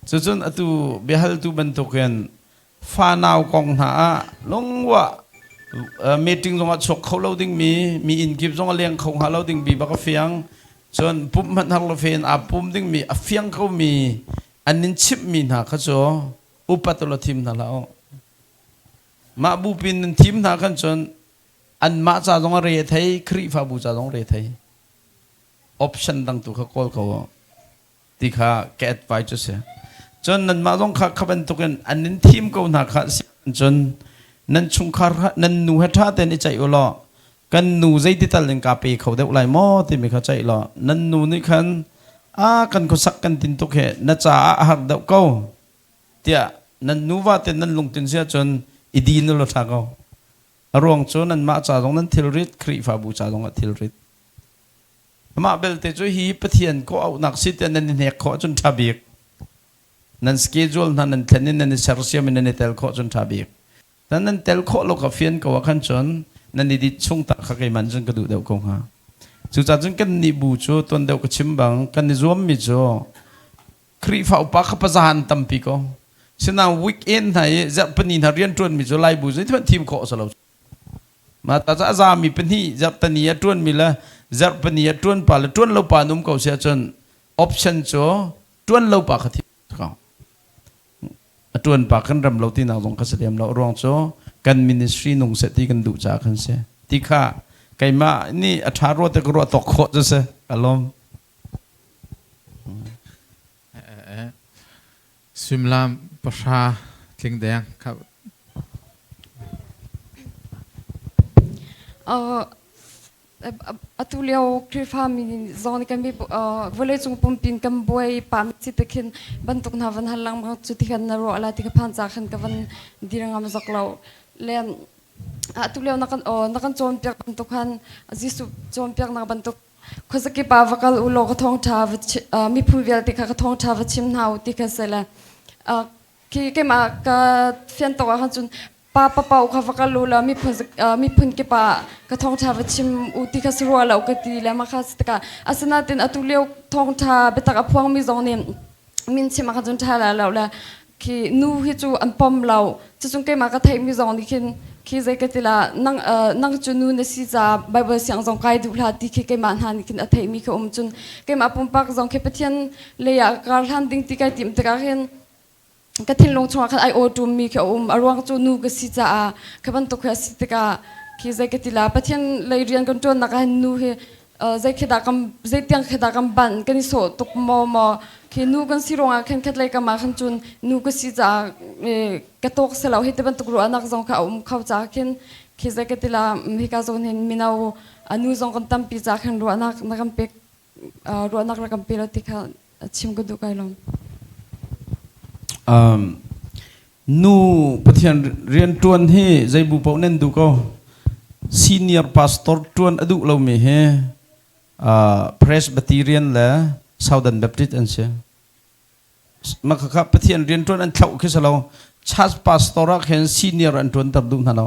Cucun atu biahaltu bantukin fanau kong hna ah lungwa meeting zongah chuak kho lo dingmi mi inn kip zong a leng kho hnga lo ding bi bak a fiang cun pumh hmanh har lo fe in aa pum dingmi a fiang ko mi an in chimh mi hna kha cu upat lo thim hna hlah u mah bupi nan thim hna khan cun anmah ca zong a re a thei Khrihfabu ca zong re thei option dang tu kha kawl ko ti kha ka advice cu si. Cun nanmah zong kha kha bantukin an in thim ko hna kha si cun nan chungkhar nan nu he ṭha tein i ceih u law kan nu zeiti tal in ka pe kho deuh lai maw timi kha ceih law nan nu nih khan a kan khuasak kan tin tuk he na caah a har deuh ko tiah nan nuva te nan lungtin si ahcun i din u law ṭha ko. A ruang cu nanmah ca zong nan thilrit Khrihfabu ca zong ah thilrit. Amah belte cu hi Pathian kawh-auhnak si tiah nan i hnek khawh ahcun ṭha bik. Nan schedule hna nan thlen in nan i sersiam in nan i tel khawh cun ṭha bik. Nan nan tel khawh lo ka fian ko ah khan cun nan i dit chung ta kha keimah cun ka duh deuh ko hnga. Cucaah cun kan nih bu cu tuan deuh ka chim bang kan i zuammi cu Khrihfa upa kha pazahan tampi ko. Sinain weekend hna i zarhpini hna rianṭuanmi cu Laibu zeithmanh thim khawh a si lo. Mah ta cu a zami pahnih zarhtani a ṭuanmi le zarhpini a ṭuan pa le ṭuan lo pa an um ko si ahcun option cu ṭuan lo pa kha thim ko. A ṭuan pa kan rem lo tinak zong kha si lem lo. A ruang cu kan ministry nung seh ti kan duh caah khan si. Ti kha keimah nih a ṭha rua te ka ruah tawk khawh cu si. Ka lawm. Suimilam pahra tling deng kha. Atu lio Khrihfami zong nih kan vawleicung pumpi in kan buai pah si te khin bantuk hna van hal lengmang cu ti khan na ruah la ti ka phan ca khan ka van dir ngam zok lo. Le atu lio na kan na kan cawnpiak bantuk khan Jesuh cawnpiaknak bantuk Khuazakip ah va kal u law ka thawngṭha miphun vialte kha ka thawngṭha va chim hna u ti kha si le khi keimah ka fian tawk ah khan cun pa papau kha va kal u law miphun miphun kip ah ka thawngṭha va chim u ti kha si rua lo ka ti le mah kha si tikah asinain atu lio thawngṭha biatak a phuangmi zong nih min chim ah khan cun ṭha la lo le khi nu hi cu an pom lo. Cucun keimah ka theihmi zong nih khin khi zei ka ti la nang nang cu nu na si ca Bible siang zong kai duh hlah ti khi keimah hna nih khin a theihmi kha um. Cun keimah pumpak zong khi Pathian lei ah kar hlan ding ti kai tim tikah khin ka thinlung chungah khan ai aw mi khi a um. A ruang cu nu ka si caah kha bantuk khi a si tikah khi zei ka ti la Pathian lei rian kan ṭuannak ah hin nu hi zei khi dah kan zei tiang khi dah kan banh kan i sawh tuk maw maw khi nu kan si ruangah khan khat lei kam ah khan cun nu ka si caah ka tawk si lo hi ti bantuk ruahnak zong kha a um kho caah khin khi zei ka ti la hika zawn hin mino nu zong kan tampi caah khan ruahnak na kan pek ruahnak rak kan pe lo ti kha chim ka duh kai lawm. Nu Pathian rian ṭuan hi zei bu paoh nan duh ko. Senior pastor ṭuan a duh lomi hi Presbyterian le Southern Baptist an si. Mah khakha Pathian rian ṭuan an thlauh khi si lo. Church pastor ah khin senior an ṭuanter duh hna lo.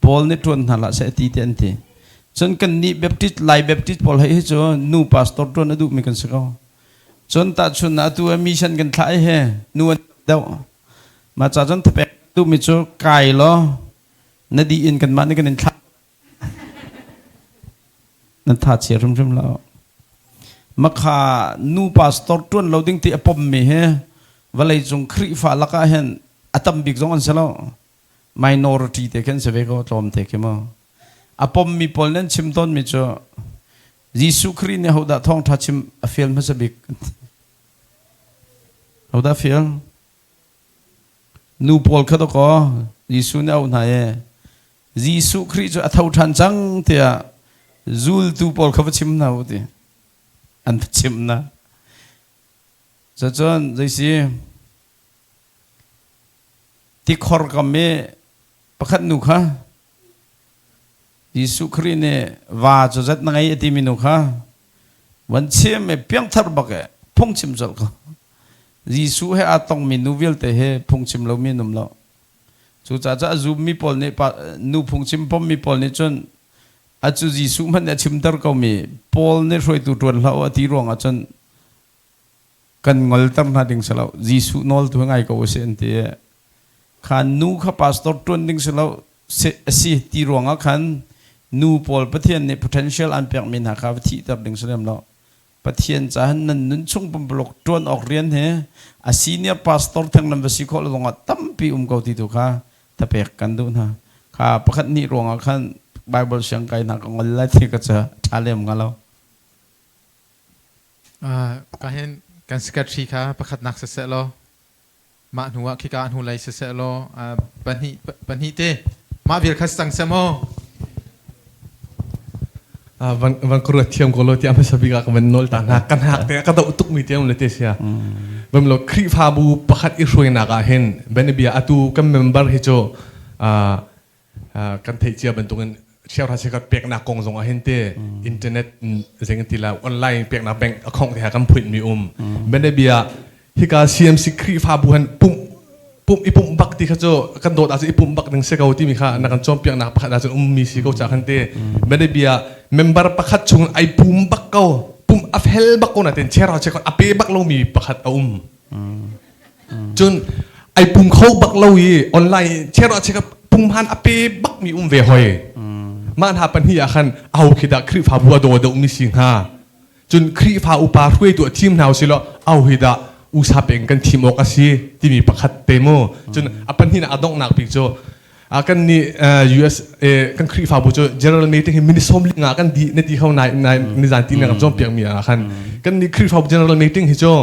Paul nih ṭuan hna hlah seh ti ti an ti. Cun kannih Baptist Lai Baptist pawl hei hi cu nu pastor ṭuan a duhmi kan si ko. Cun tahchun atu a mission kan thlah i he nu an deuh. Mah ca cun thapek duhmi cu kai law na dih in kanmah nih kan in thlah. Nan tha chia hrimhrim lo. Makha nu pastor ṭuan lo ding ti a pommi hi vawlei cung Khrihfa lakah hin a tam bik zong an si lo. Minority te khin si ve ko tlawm te khi mu. A pommi pawl nan chim tawnmi cu Jesuh Khrih nih hodah thawngṭha chim a fial hmasa bik? Hodah fial? Nu pawl kha dawkaw Jesuh nih a auh hna i Jesuh Khrih cu a tho ṭhan cang tiah zultu pawl kha va chim hna u ti an va chimh hna. Cucun zeisi tikhor kam i pakhat nu kha Jesuh Khrih nih va cu zat na ngei a timi nu kha van chim i piangthar bak e phungchim colh ko. Jesuh he aa tongmi nu vialte he phungchim lomi an um lo. Cucaah cu a zummi pawl nih nu phungchim pommi pawl nih cun a cu Jesuh hmanh nih a chimter komi Paul nih hruaitu ṭuan hlah u a ti ruangah cun kan ngolter hna ding si lo. Jesuh nawl tu ngai ko usih an ti i kha nu kha pastor ṭuan ding si lo a si ti ruangah khan nu pawl Pathian nih potential an pekmi hna kha va thihter ding si lem lo. Pathian caah nan nun chung pumpuluk ṭuan awk rian hi a senior pastor theng nan va si khawh lo zongah tampi um ko ti tu kha thapek kan duh hna. Kha pakhat hnih ruangah khan Bible siang kai hna ka ngol lai ti ka ca ṭha lem hnga lo. Ka hin kan secretary kha pakhatnak siseh law mah hnu ah khika hnu lei siseh law pahnih pahnih te mah vial kha cang seh maw van van ka ruat thiam ko lo tiah hmasa bik ah ka van nawl ta hna kan hak te ka doh tuk mi tiam le te sia bam lo Khrihfabu pakhat i hruainak ah hin benebia atu kan member hi cu kan theih cia bantukin chiaura chiakhat peknak kong zong ah hin te internet zeng ti la online peknak bank account te ha kan phuit mi um benebia hika CMC Khrihfabu han pumh pumh i pumh bak ti kha cu kan dawt ah i pumh bak ding si ko timi kha na kan cawnpiaknak pakhat ah cun um mi si ko ca khan te benebia member pakhat chung ai pum bak ko pum a fel bak ko na ten chiaura chiakhat a pe bak lo mi pakhat a um cun. Ai pum kho bak lo i online chero cheka punghman a pe bak mi um ve hoi. Mah hna pahnih ah khan aho khi dah Khrihfabu a daw deuh mi si hnga? Cun Khrihfa upa hruaitu a thim hna usih law aho hi dah usa peng kan thim awk a si timi pakhat te mu. Cun a pahnihnak a donghnak bik cu kan nih US kan Khrihfabu cu general meeting hi minute 15 kan di na ti kho nai nai nizan ti na kan cawnpiak mi ah khan kan nih Khrihfabu general meeting hi cu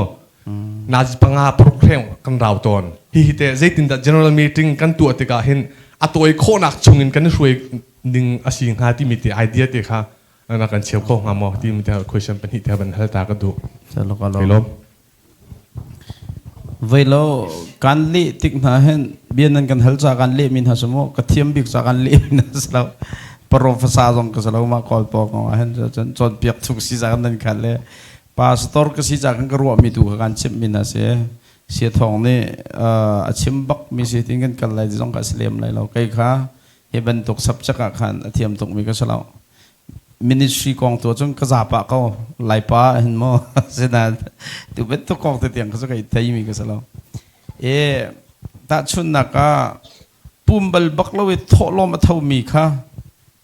nazi panga paruk hreng kan rau tawn. Hi hi te zeitindah general meeting kan tuah tikah hin a tawi khawhnak chungin kan i hruai ning a si hnga timi te idea te kha na kan cheu kho hnga maw timi te question pahnih te van hal ta ka duh. Kai lawm. Voi lo kan leh tik hna hin bia nan kan hal ca kan leh mi hna cu mu ka thiam bik ca kan leh mi hna si lo professor zong ka si lo ma kawl paw kong ah hin cun cawnpiak chung si ca kan nan khan le pastor ka si ca kan ka ruah mi tu kha kan chimh mi hna si sia thawng nih a chim bak mi si tin kan kal lai zong ka si lem lai lo kei kha hi bantuk subject ah khan a thiam tuk mi ka si lo ministry kong tu cun ka zapa ko laipa hin mo sinain tu bantuk kong te tiang ka kai thei mi ka si lo e tahchunnak ah pum bal bak lo i thawhlawm a tho mi kha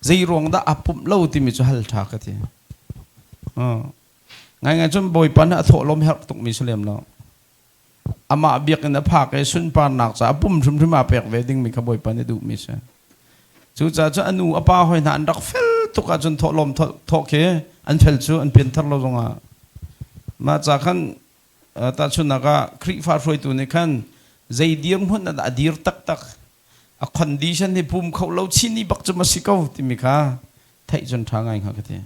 zei ruang dah a pumh lo timi cu hal tha ka ti ngai ngai cun bawipa nih a thawhlawm herh tuk mi si lem lo Amah biakinn a phak i sunparnak caah pum hrimhrim aa pek ve dingmi kha Bawipa nih duhmi a si. Cucaah cun a nu a pa hawi hna an rak fel tuk ahcun thawhlawm thawh khi an fel cu an pianthar lo zongah. Mah ca khan tahchunhnak ah Khrihfa hruaitu nih khan zei dirhmun ah dah a dir taktak a condition hi pum kho lo chin i bak cu ma si ko timi kha theih cun ṭha ngai hnga ka ti.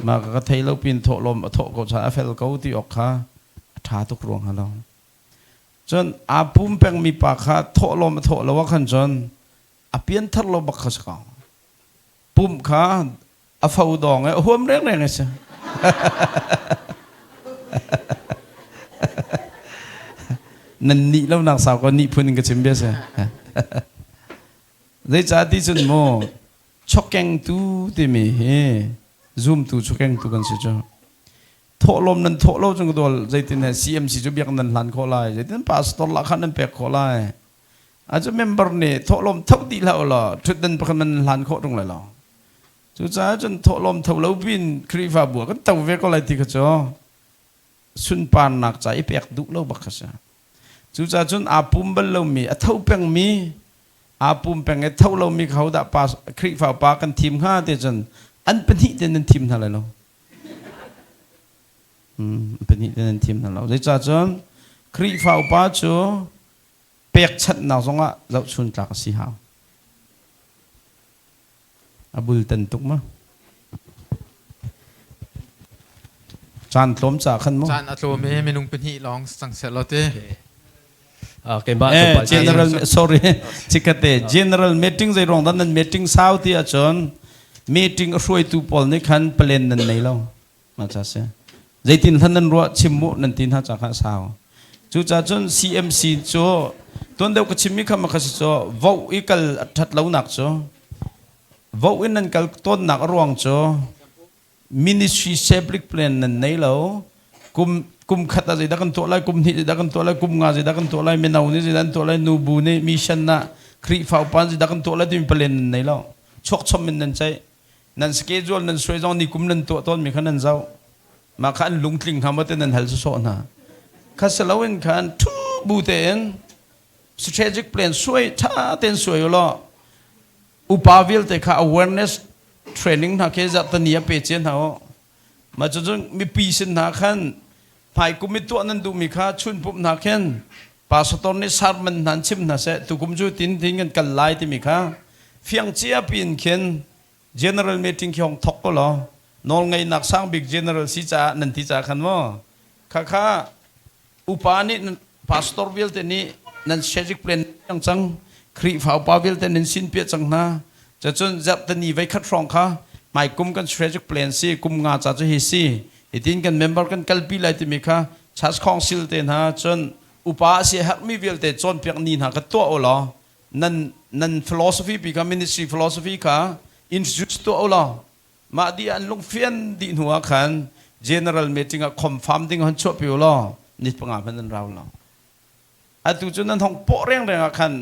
Mah ka thei lo pin thawhlawm a thawh ko caah a fel ko ti awk kha a ṭha tuk ruang hnga lo. Cun aa pum pengmi pa kha thawhlawm a thawh lo ah khan cun a pianthar lo bak kha si ko. Pumh kha a fo dawng i a huam rengreng a si. Nan nih lo nak sau ko nih phun in ka chim bia si. Zeicah ti cun mu Chawkengtu timi hi zumtu chawkengtu kan si cu. Thawhlawm nan thawh lo cun ka dawl zeitin he CMC cu biak nan hlan khawh lai zeitin pastor lah khan nan pek khawh lai. A cu member nih thawhlawm tho dih hlah ulaw thutdan pakhat man nan hlan khawh tung lai lo. Cucaah cun thawhlawm tho lo pin Khrihfabu ah kan to ve ko lai ti kha cu sunparnak ca i pek duh lo bak kha si. Cucaah cun aa pum bal lomi a tho pengmi aa pum peng i tho lomi kha hodah pa Khrihfa upa kan thim hnga ti cun an pahnih te nan thim hna lai lo. An pahnih te nan thim hna lo. Zeicah cun Khrihfa upa cu pekchanhnak zongah zohchun tlak a si hau. A bultan tuk ma? Caan tlawm ca khan mu. Caan a tlawm i minung pahnih lawng cang seh law ti. Eh, general sorry chikate general meeting zei ruang dah nan meeting sau ti ahcun meeting a hruaitu pawl nih khan plan nan nei lo ma cha si zeitin hlan nan ruah chim mu nan ti hna ca kha sau cucaah cun CMC cu tuan deuh ka chimmi kha ma kha si cu vote i kal a that lo nak cu vote in nan kal tawnnak a ruang cu ministry public plan nan nei lo kum kum khat ah zeidah kan tuah lai kum hnih zeidah kan tuah lai kum nga zeidah kan tuah lai mino nih zeidah an tuah lai nubu nih mission na Khrihfa upa zeidah kan tuah lai timi plan nan nei lo chuak chom in nan ceih nan schedule nan suai zong ni kum nan tuah tawn mi kha nan zoh mah kha an lungtling hnga maw te nan hal sawsawh hna kha si loin khan thu bu tein strategic plan suai tha tein suai ulaw upa vialte kha awareness training hna khi zarhtani a pe cia hna u mah cucun mipi sin hna khan hmai kum i tuah nan duhmi kha chun pumh hna khin pastor nih sermon hna an chim hna seh tukum cu tin tin kan kal lai timi kha fiang cia piin khin general meeting khi hong thok ko law nawlngeihnak sang bik general si caah nan ti caah khan maw kha kha upa nih pastor vialte nih nan strategic plan cang cang Khrihfa upa vialte nan sin piah cang hna cun zarhtani voi khat hrawng kha hmai kum kan strategic plan si kum nga ca cu hi si hitin kan member kan kalpi lai timi kha church council te hna cun upa a si herhmi vialte cawnpiak ni hna ka tuah u law nan nan philosophy pi kha ministry philosophy kha introduce tuah u law Mah dih an lungfian dih hnu ah khan general meeting ah confirm ding hon chuahpi u law ni panga hmanh an rau lo. Atu cu nan hong pawh rengreng ah khan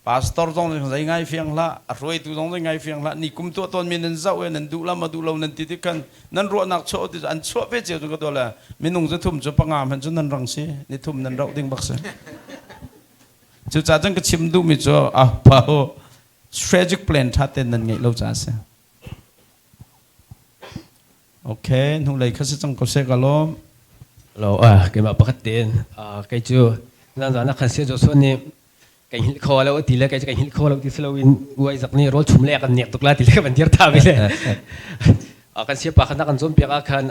pastor zong nih zei ngai fiang hlah, a hruaitu zong zei ngai fiang hlah, ni kum tuah tawnmi nan zoh i nan duh la ma duh lo nan ti tik khan nan ruahnak chuah ti an chuah ve cio cu ka tuah le minung cu thum cu panga hmanh cu nan rang si, ni thum nan rauh ding bak si. Cucaah cun ka chim duhmi cu ah pau strategic plan ṭha tein nan ngeih lo caah a si. Okay, hnulei kha si cang ko seh ka lawm. Lo keimah pakhat tein kei cu zan zan ah khan sia Joshua nih kai hngilh kho lo ti le kai kai hngilh kho lo ti siloin uai zak nih rawl chum le kan nek tuk la ti le kan dir tha ve le kan sia pa khan kan cawnpiak ah khan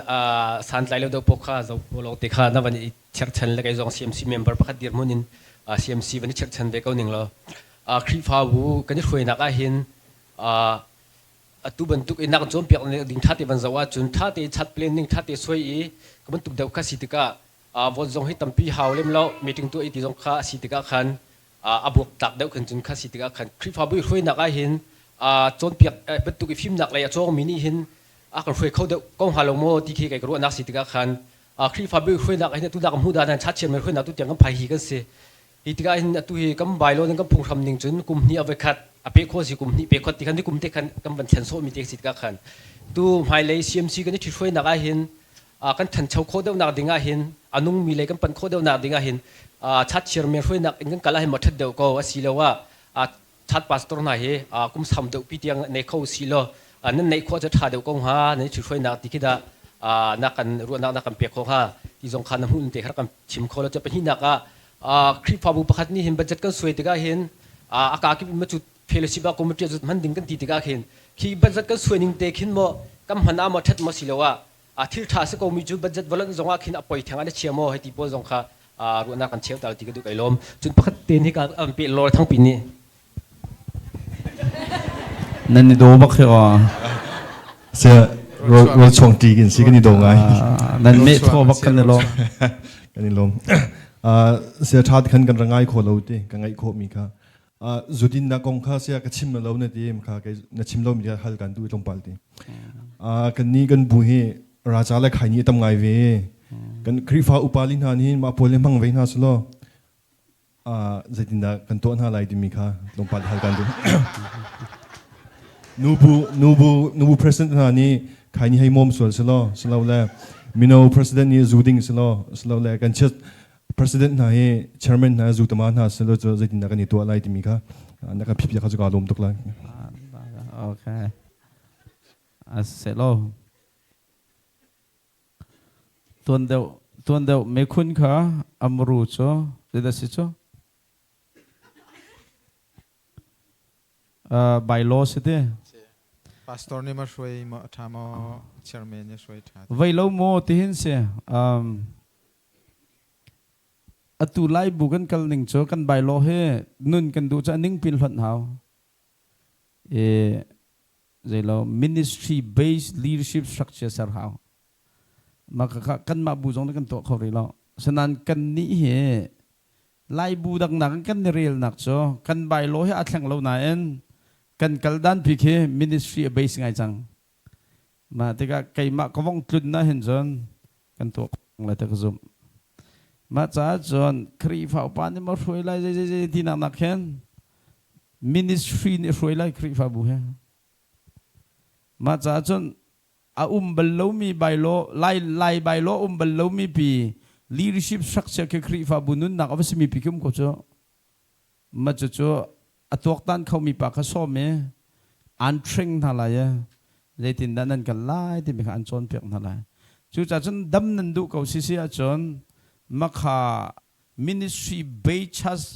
santlai lo do pok kha zo lo te kha na van i cherchan le kei zong CMC member pakhat dirhmun in CMC van i cherchan ve ko ning lo Khrihfabu kan i hruainak ah hin atu bantuk in nak cawnpiak ding ṭha te van zoh ahcun ṭha te chat planning ṭha te suai i ka bantuk deuh kha si tikah vote zong hi tampi hau lem lo meeting tuah i ti zong kha a si tikah khan a buak tlak deuh khan cun kha si tikah khan Khrihfabu i hruainak ah hin cawnpiak bantuk i fimnak lei a cawngmi nih hin a kan hruai kho deuh ko hnga lo maw ti khi kei ka ruahnak si tikah khan Khrihfabu i hruainak ah hin atu nak hmuh dan chat chian hruainak tu tiang kan phai hi kan si. Hi tikah hin atu hi kan bailo ning kan phunghram ning cun kum hnih a voikhat a pe kho si kum hnih pe khot ti khan ni kum te khan kan van thlen sawhmi te si tikah khan tu hmailei CMC kan i ṭhithruainak ah hin kan ṭhancho khawh deuhnak ding ah hin a nungmi lei kan panh khawh deuhnak ding ah hin chat chiarmi hruainak in kan kal ah hin maw ṭhat deuh ko asiloah chat pastor hna hi kum sam deuh pi tiang nei kho si law nan neih khawh cu ṭha deuh ko hnga nan i ṭhithruainak ti khi dah na kan ruahnak na kan pek khawh hnga ti zong kha na hmuh te kha kan chim kho lo. Cu pahnihnak ah Khrihfabu pakhat nih hin budget kan suai tikah hin a ka kip in ma cu fellowship ah committee ah hman ding kan ti tikah khin khi budget kan suai ning te khin maw kan hman ah maw ṭhat maw si lo ah thil ṭha si ko mi cu budget volon zong ah khin a poi theng ah na chia maw hei ti pawl zong kha ruahnak kan cheu tal ti ka duh kai lawm. Cun pakhat te hi ka an pe lor thangpi nih Nan i daw bak hi aw. Se rol chuang ti kin si kan i do ngai. Nan meh thaw bak kan i lawm. Kan i lawm. Sia tha khan kan rangai kho lo ti ka ngai kho mi kha. Zudin na kong kha sia ka chim lo na ti kha kai na chim lo mi hal kan du tlawmpal ti. Kan ni kan bu hi raja le khai ni tam ngai ve. Kan Khrifa upali hna ni ma pawl le mang ve hna selo. Zeitindah kan tuah hna lai timi kha tlawmpal hal kan duh. Nubu nubu nubu president hna nih khai ni hei mom sual selaw selo le mino president nih zu ding selaw selo le kan church president hna hi chairman hna zu tama hna selo cu zeitindah kan i tuah lai timi kha na kan phipia kha cu ka lawm tuk lai. Okay. Aselo. Tuan deuh tuan deuh mekhun kha amru cu zeidah si cu? By law si ti. Pastor nih ma hruai ma ṭha maw chairman nih hruai ṭha? Vei lo maw tihin si. Atu lai bu kan kal ning cu kan by law hi nun kan duh cu a ning pin hlonh hau. E zeilo ministry based leadership structure ser hau. Mah kha kanmah bu zong nih kan tuah kho rih lo. Sanan kan nih hi Lai bu dangnak in kan i relnak cu kan bylaw hi a thleng lo nain kan kal dan pi khi ministry a base ngai cang. Mah tikah keimah ka vong tlun na hin cun kan tuah lai te ka zumh. Mah caah cun Khrihfa upa nih ma hruai lai zei zei zei ti nak nak khin ministry nih hruai lai Khrihfabu he. Mah caah cun a um bal lomi bylaw lai lai bylaw um bal lomi pi leadership structure khi Khrihfabu nunnak a va simi pi khi um ko cu. Ma cu cu a tuaktan khomi pa kha sawm i an train hna lai i zeitindah nan kal lai timi kha an cawnpiak hna lai. Cucaah cun dam nan duh ko sisi ahcun makha ministry based church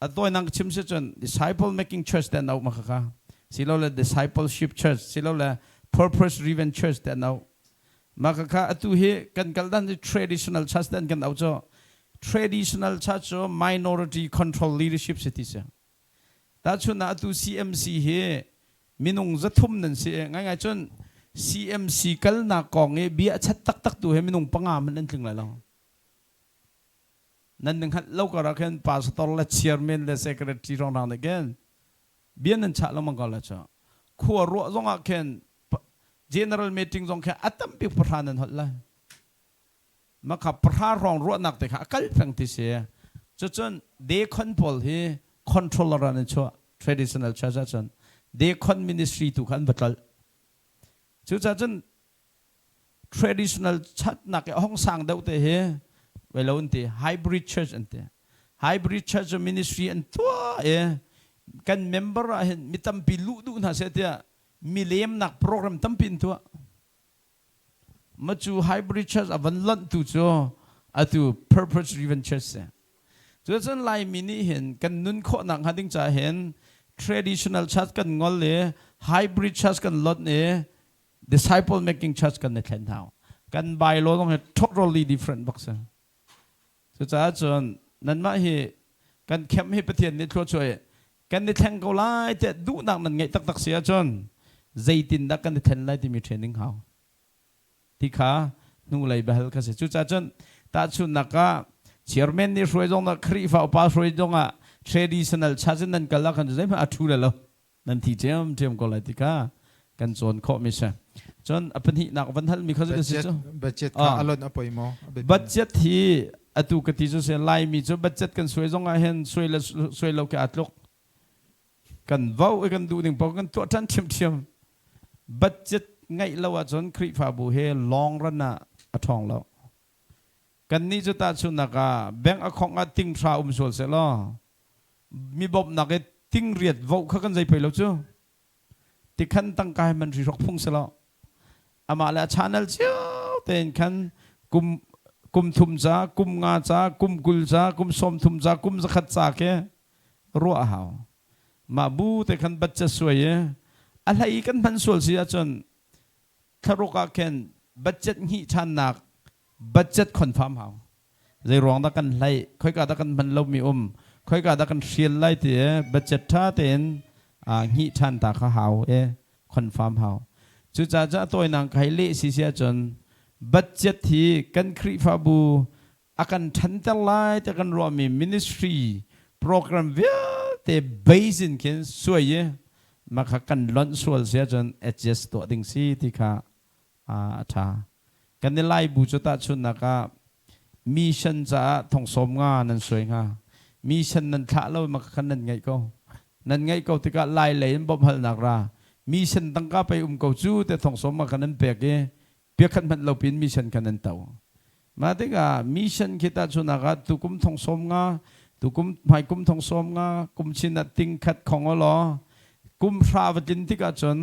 a tawinak chim si cun disciple making church te an auh ma kha silole discipleship church silole purpose driven church te an auh ma kha atu hi kan kal dan traditional church te an kan auh cu traditional church cu minority control leadership si ti si tahchun ah atu CMC hi minung 300 nan si ngai ngai cun CMC kalnak kong i bia chat taktak tu he minung panga man an tling lai lo. Nan hngalh lo kar ah khin pastor le chairman le secretary rong nih khin bia nan chah lengmang ko la cu. Khua ruah zong ah khin general meeting zong khin a tam bik pahra nan holh lai. Makha pahra hrawng ruahnak te kha a kal peng ti si. Cucun deacon pawl hi controller an chuah traditional church ahcun deacon ministry tu kha an va tlolh. Cucaah cun traditional church nak i hong sang deuh te hi velo an ti hybrid church an ti. Hybrid church ministry an tuah i kan member ah hin mi tampi luh duh hna seh tiah milemnak program tampi an tuah. Ma cu hybrid church a van lonh tu cu atu purpose driven church si. Cucun Laimi nih hin kan nun khawhnak hnga ding caah hin traditional church kan ngol i hybrid church kan lonh i disciple making church kan i thlen hau. Kan bylaw zong hi totally different bak si. Cucaah cun nanmah hi kan khem hi Pathian nih thluachuah i kan i thleng ko lai tiah duhnak nan ngeih taktak si ahcun zeitindah kan i thlen lai timi training hau ti kha hnulei biahal kha si. Cucaah cun tahchunhnak ah chairman nih hruai zong ah Khrihfa upa hruai zong ah traditional church in nan kal ah khan zeihmanh a ṭhu le lo. Nan thi ṭhiamṭhiam ko lai ti kha kan cawn khawhmi si. Cun a pahnihnak van halmi kha si cu. Budget kha a lonh a poi maw? Budget hi atu ka ti cu si Laimi cu budget kan suai zong ah hin suai le suai lo khi aa tluk. Kan vo i kan duh ning paoh kan tuah ṭhan ṭhiamṭhiam. Budget ngeih lo ahcun Khrihfabu hi long run ah a ṭhawng lo. Kannih cu tahchunhnak ah bank a khongh ah ting hra um sual seh law mi bawmhnak i tingriat voh kha kan zei pei lo cu tikhan tangka he man ri hrok phung si lo amah le a channel cio tein khan kum kum thum ca kum nga ca kum 20 ca kum 30 ca kum 100 ca ke ruah a hau mah bu te khan batcha suai i a hlei kan hman sual si ahcun thlaruk ah khin budget hnih ṭhannak budget confirm hau zei ruang dah kan hlaih khoika dah kan hman lomi um khoika dah kan hrial lai ti budget ṭha tein hngih ṭhan ta kha hau e confirm hau cucaah cu a tawinak ka hei leh si si ahcun budget hi kan Khrihfabu a kan ṭhanter lai ti kan ruahmi ministry program vialte base in khin suai i mah kha kan lonh sual si ahcun adjust tuah ding si ti kha a ṭha. Kan i Laibu cu tahchunhnak ah mission caah thong sawm nga nan suai hnga. Mission nan thlah lo ma khan nan ngeih ko. Nan ngeih ko tikah Lai lei in bawmhhalnak ra. Mission tangka pei um ko cu te thong sawm nga khan nan pek i piakhat hmanh lo pin mission khan nan to. Mah tikah mission khi tahchunhnak ah tukum thong sawm nga, tukum hmaikum thong sawm nga, kum chin ah ting khat khong law kum hra va tlin tikah cun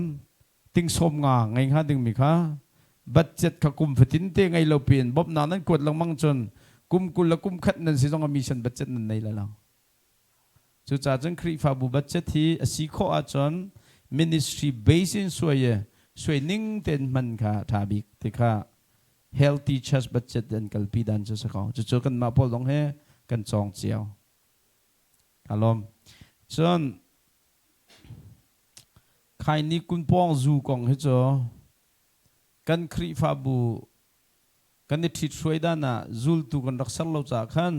ting sawm nga ngei hnga dingmi kha budget kha kum fatin te ngei lo piin bawmhnak nan kuat lengmang cun kum 20 le kum khat nan si zong ah mission budget nan nei lai lo. Cucaah cun Khrihfabu budget hi a si khawh ahcun ministry base in suai i suai ning tein hman kha ṭha bik ti kha healthy church budget an kalpi dan cu si ko. Cucu kanmah pawl zong he kan cawng cio. Ka lawm. Cun Khaini kunpawng zu kong hi cu kan Khrihfabu kan i ṭhithruai dan ah zultu kan rak ser lo caah khan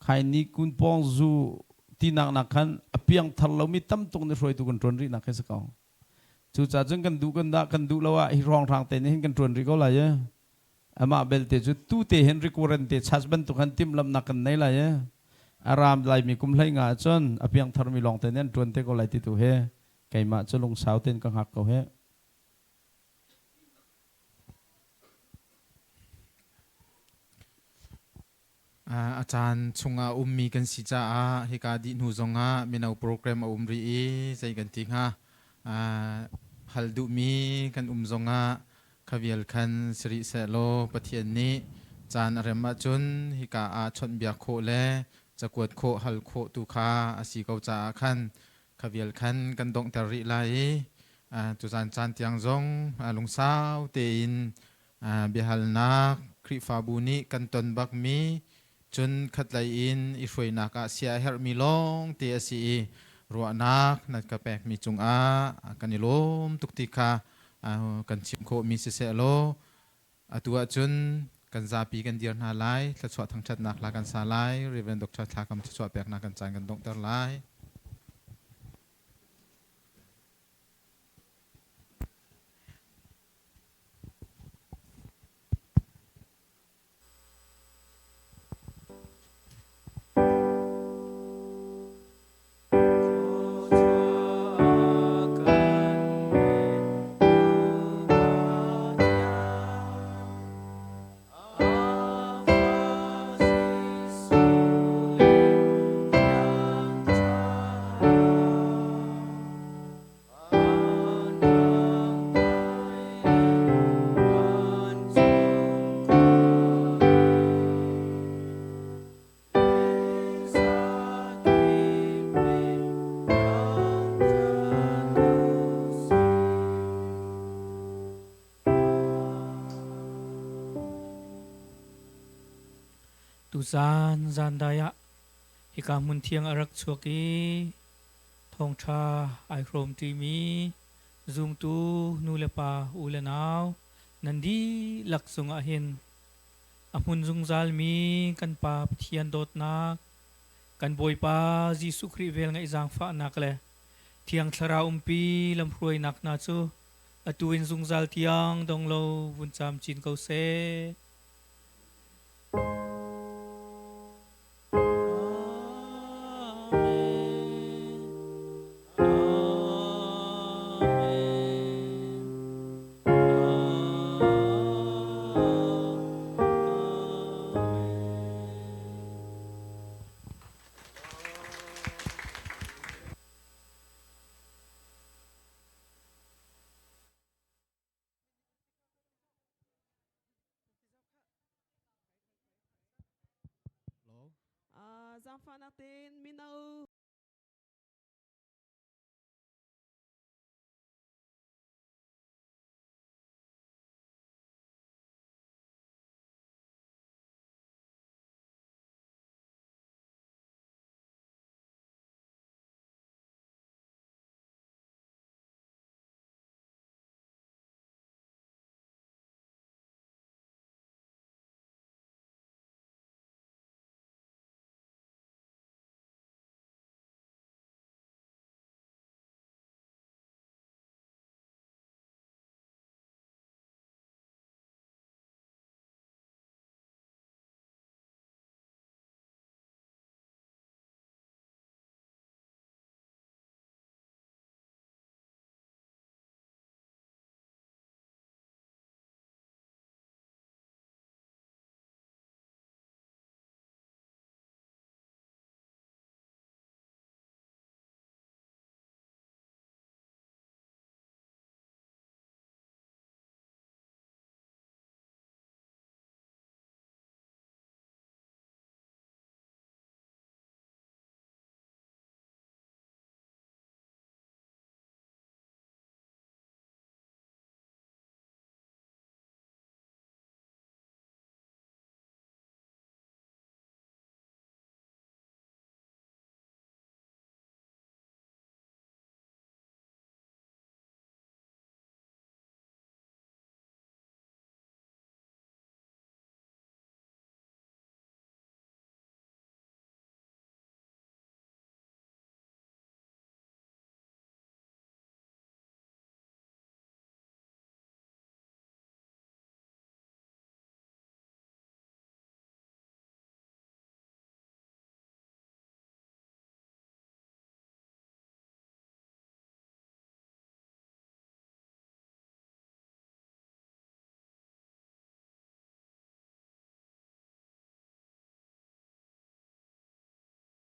khaini kunpawng zu tinak nak khan a piangthar lomi tam tuk nih hruaitu kan ṭuan rihnak hi si ko. Cucaah cun kan duh kan dah kan duh lo ah hi hrawnghrang te nih hin kan ṭuan rih ko lai i amah belte cu tu te hin recurrent te charge bantuk han timhlamhnak kan nei lai i a ram laimi kum hlei nga ahcun a piangtharmi lawng te nih an ṭuan te ko lai ti tu hi keimah cu lungsau tein ka hngak ko hih. A caan chungah ummi kan si caah hika dih hnu zongah mino program a um rih i zei kan ti hnga hal duhmi kan um zongah kha vial khan si rih sehlaw Pathian nih caan a rem ahcun hika ah chawnhbiak khawh le cakuat khawh hal khawh tu kha a si ko caah khan kha vial khan kan donghter rih lai i tuzan caan tiang zong lungsau tein Biahalnak Khrihfabu nih kan ton bakmi cun khatlei in i hruainak ah sia a herhmi lawngte a si i ruahnak nan ka pekmi cungah kan i lawm tuk ti kha kan chim khawhmi siseh law atu ahcun kan zapi kan dir hna lai thluachuah thangṭhatnak hla kan sa lai Reverend Dr. Thla Kam thluachuah peknak kan caan kan donghter lai. Tuzaan zaandai ah hika hmun thiang a rak chuak i thawngṭha ai hrawm ṭimi zumtu nu le pa u le nau nan dihlak cungah hin a hmun zungzalmi kan Pa Pathian dawtnak, kan Bawipa Jesuh Khrih velngeih zaangfahnak le Thiang Thlarau umpi lamhruainak hna cu atu in zungzal tiang dong lo vun camcin ko seh. Zaangfahnak tein mino.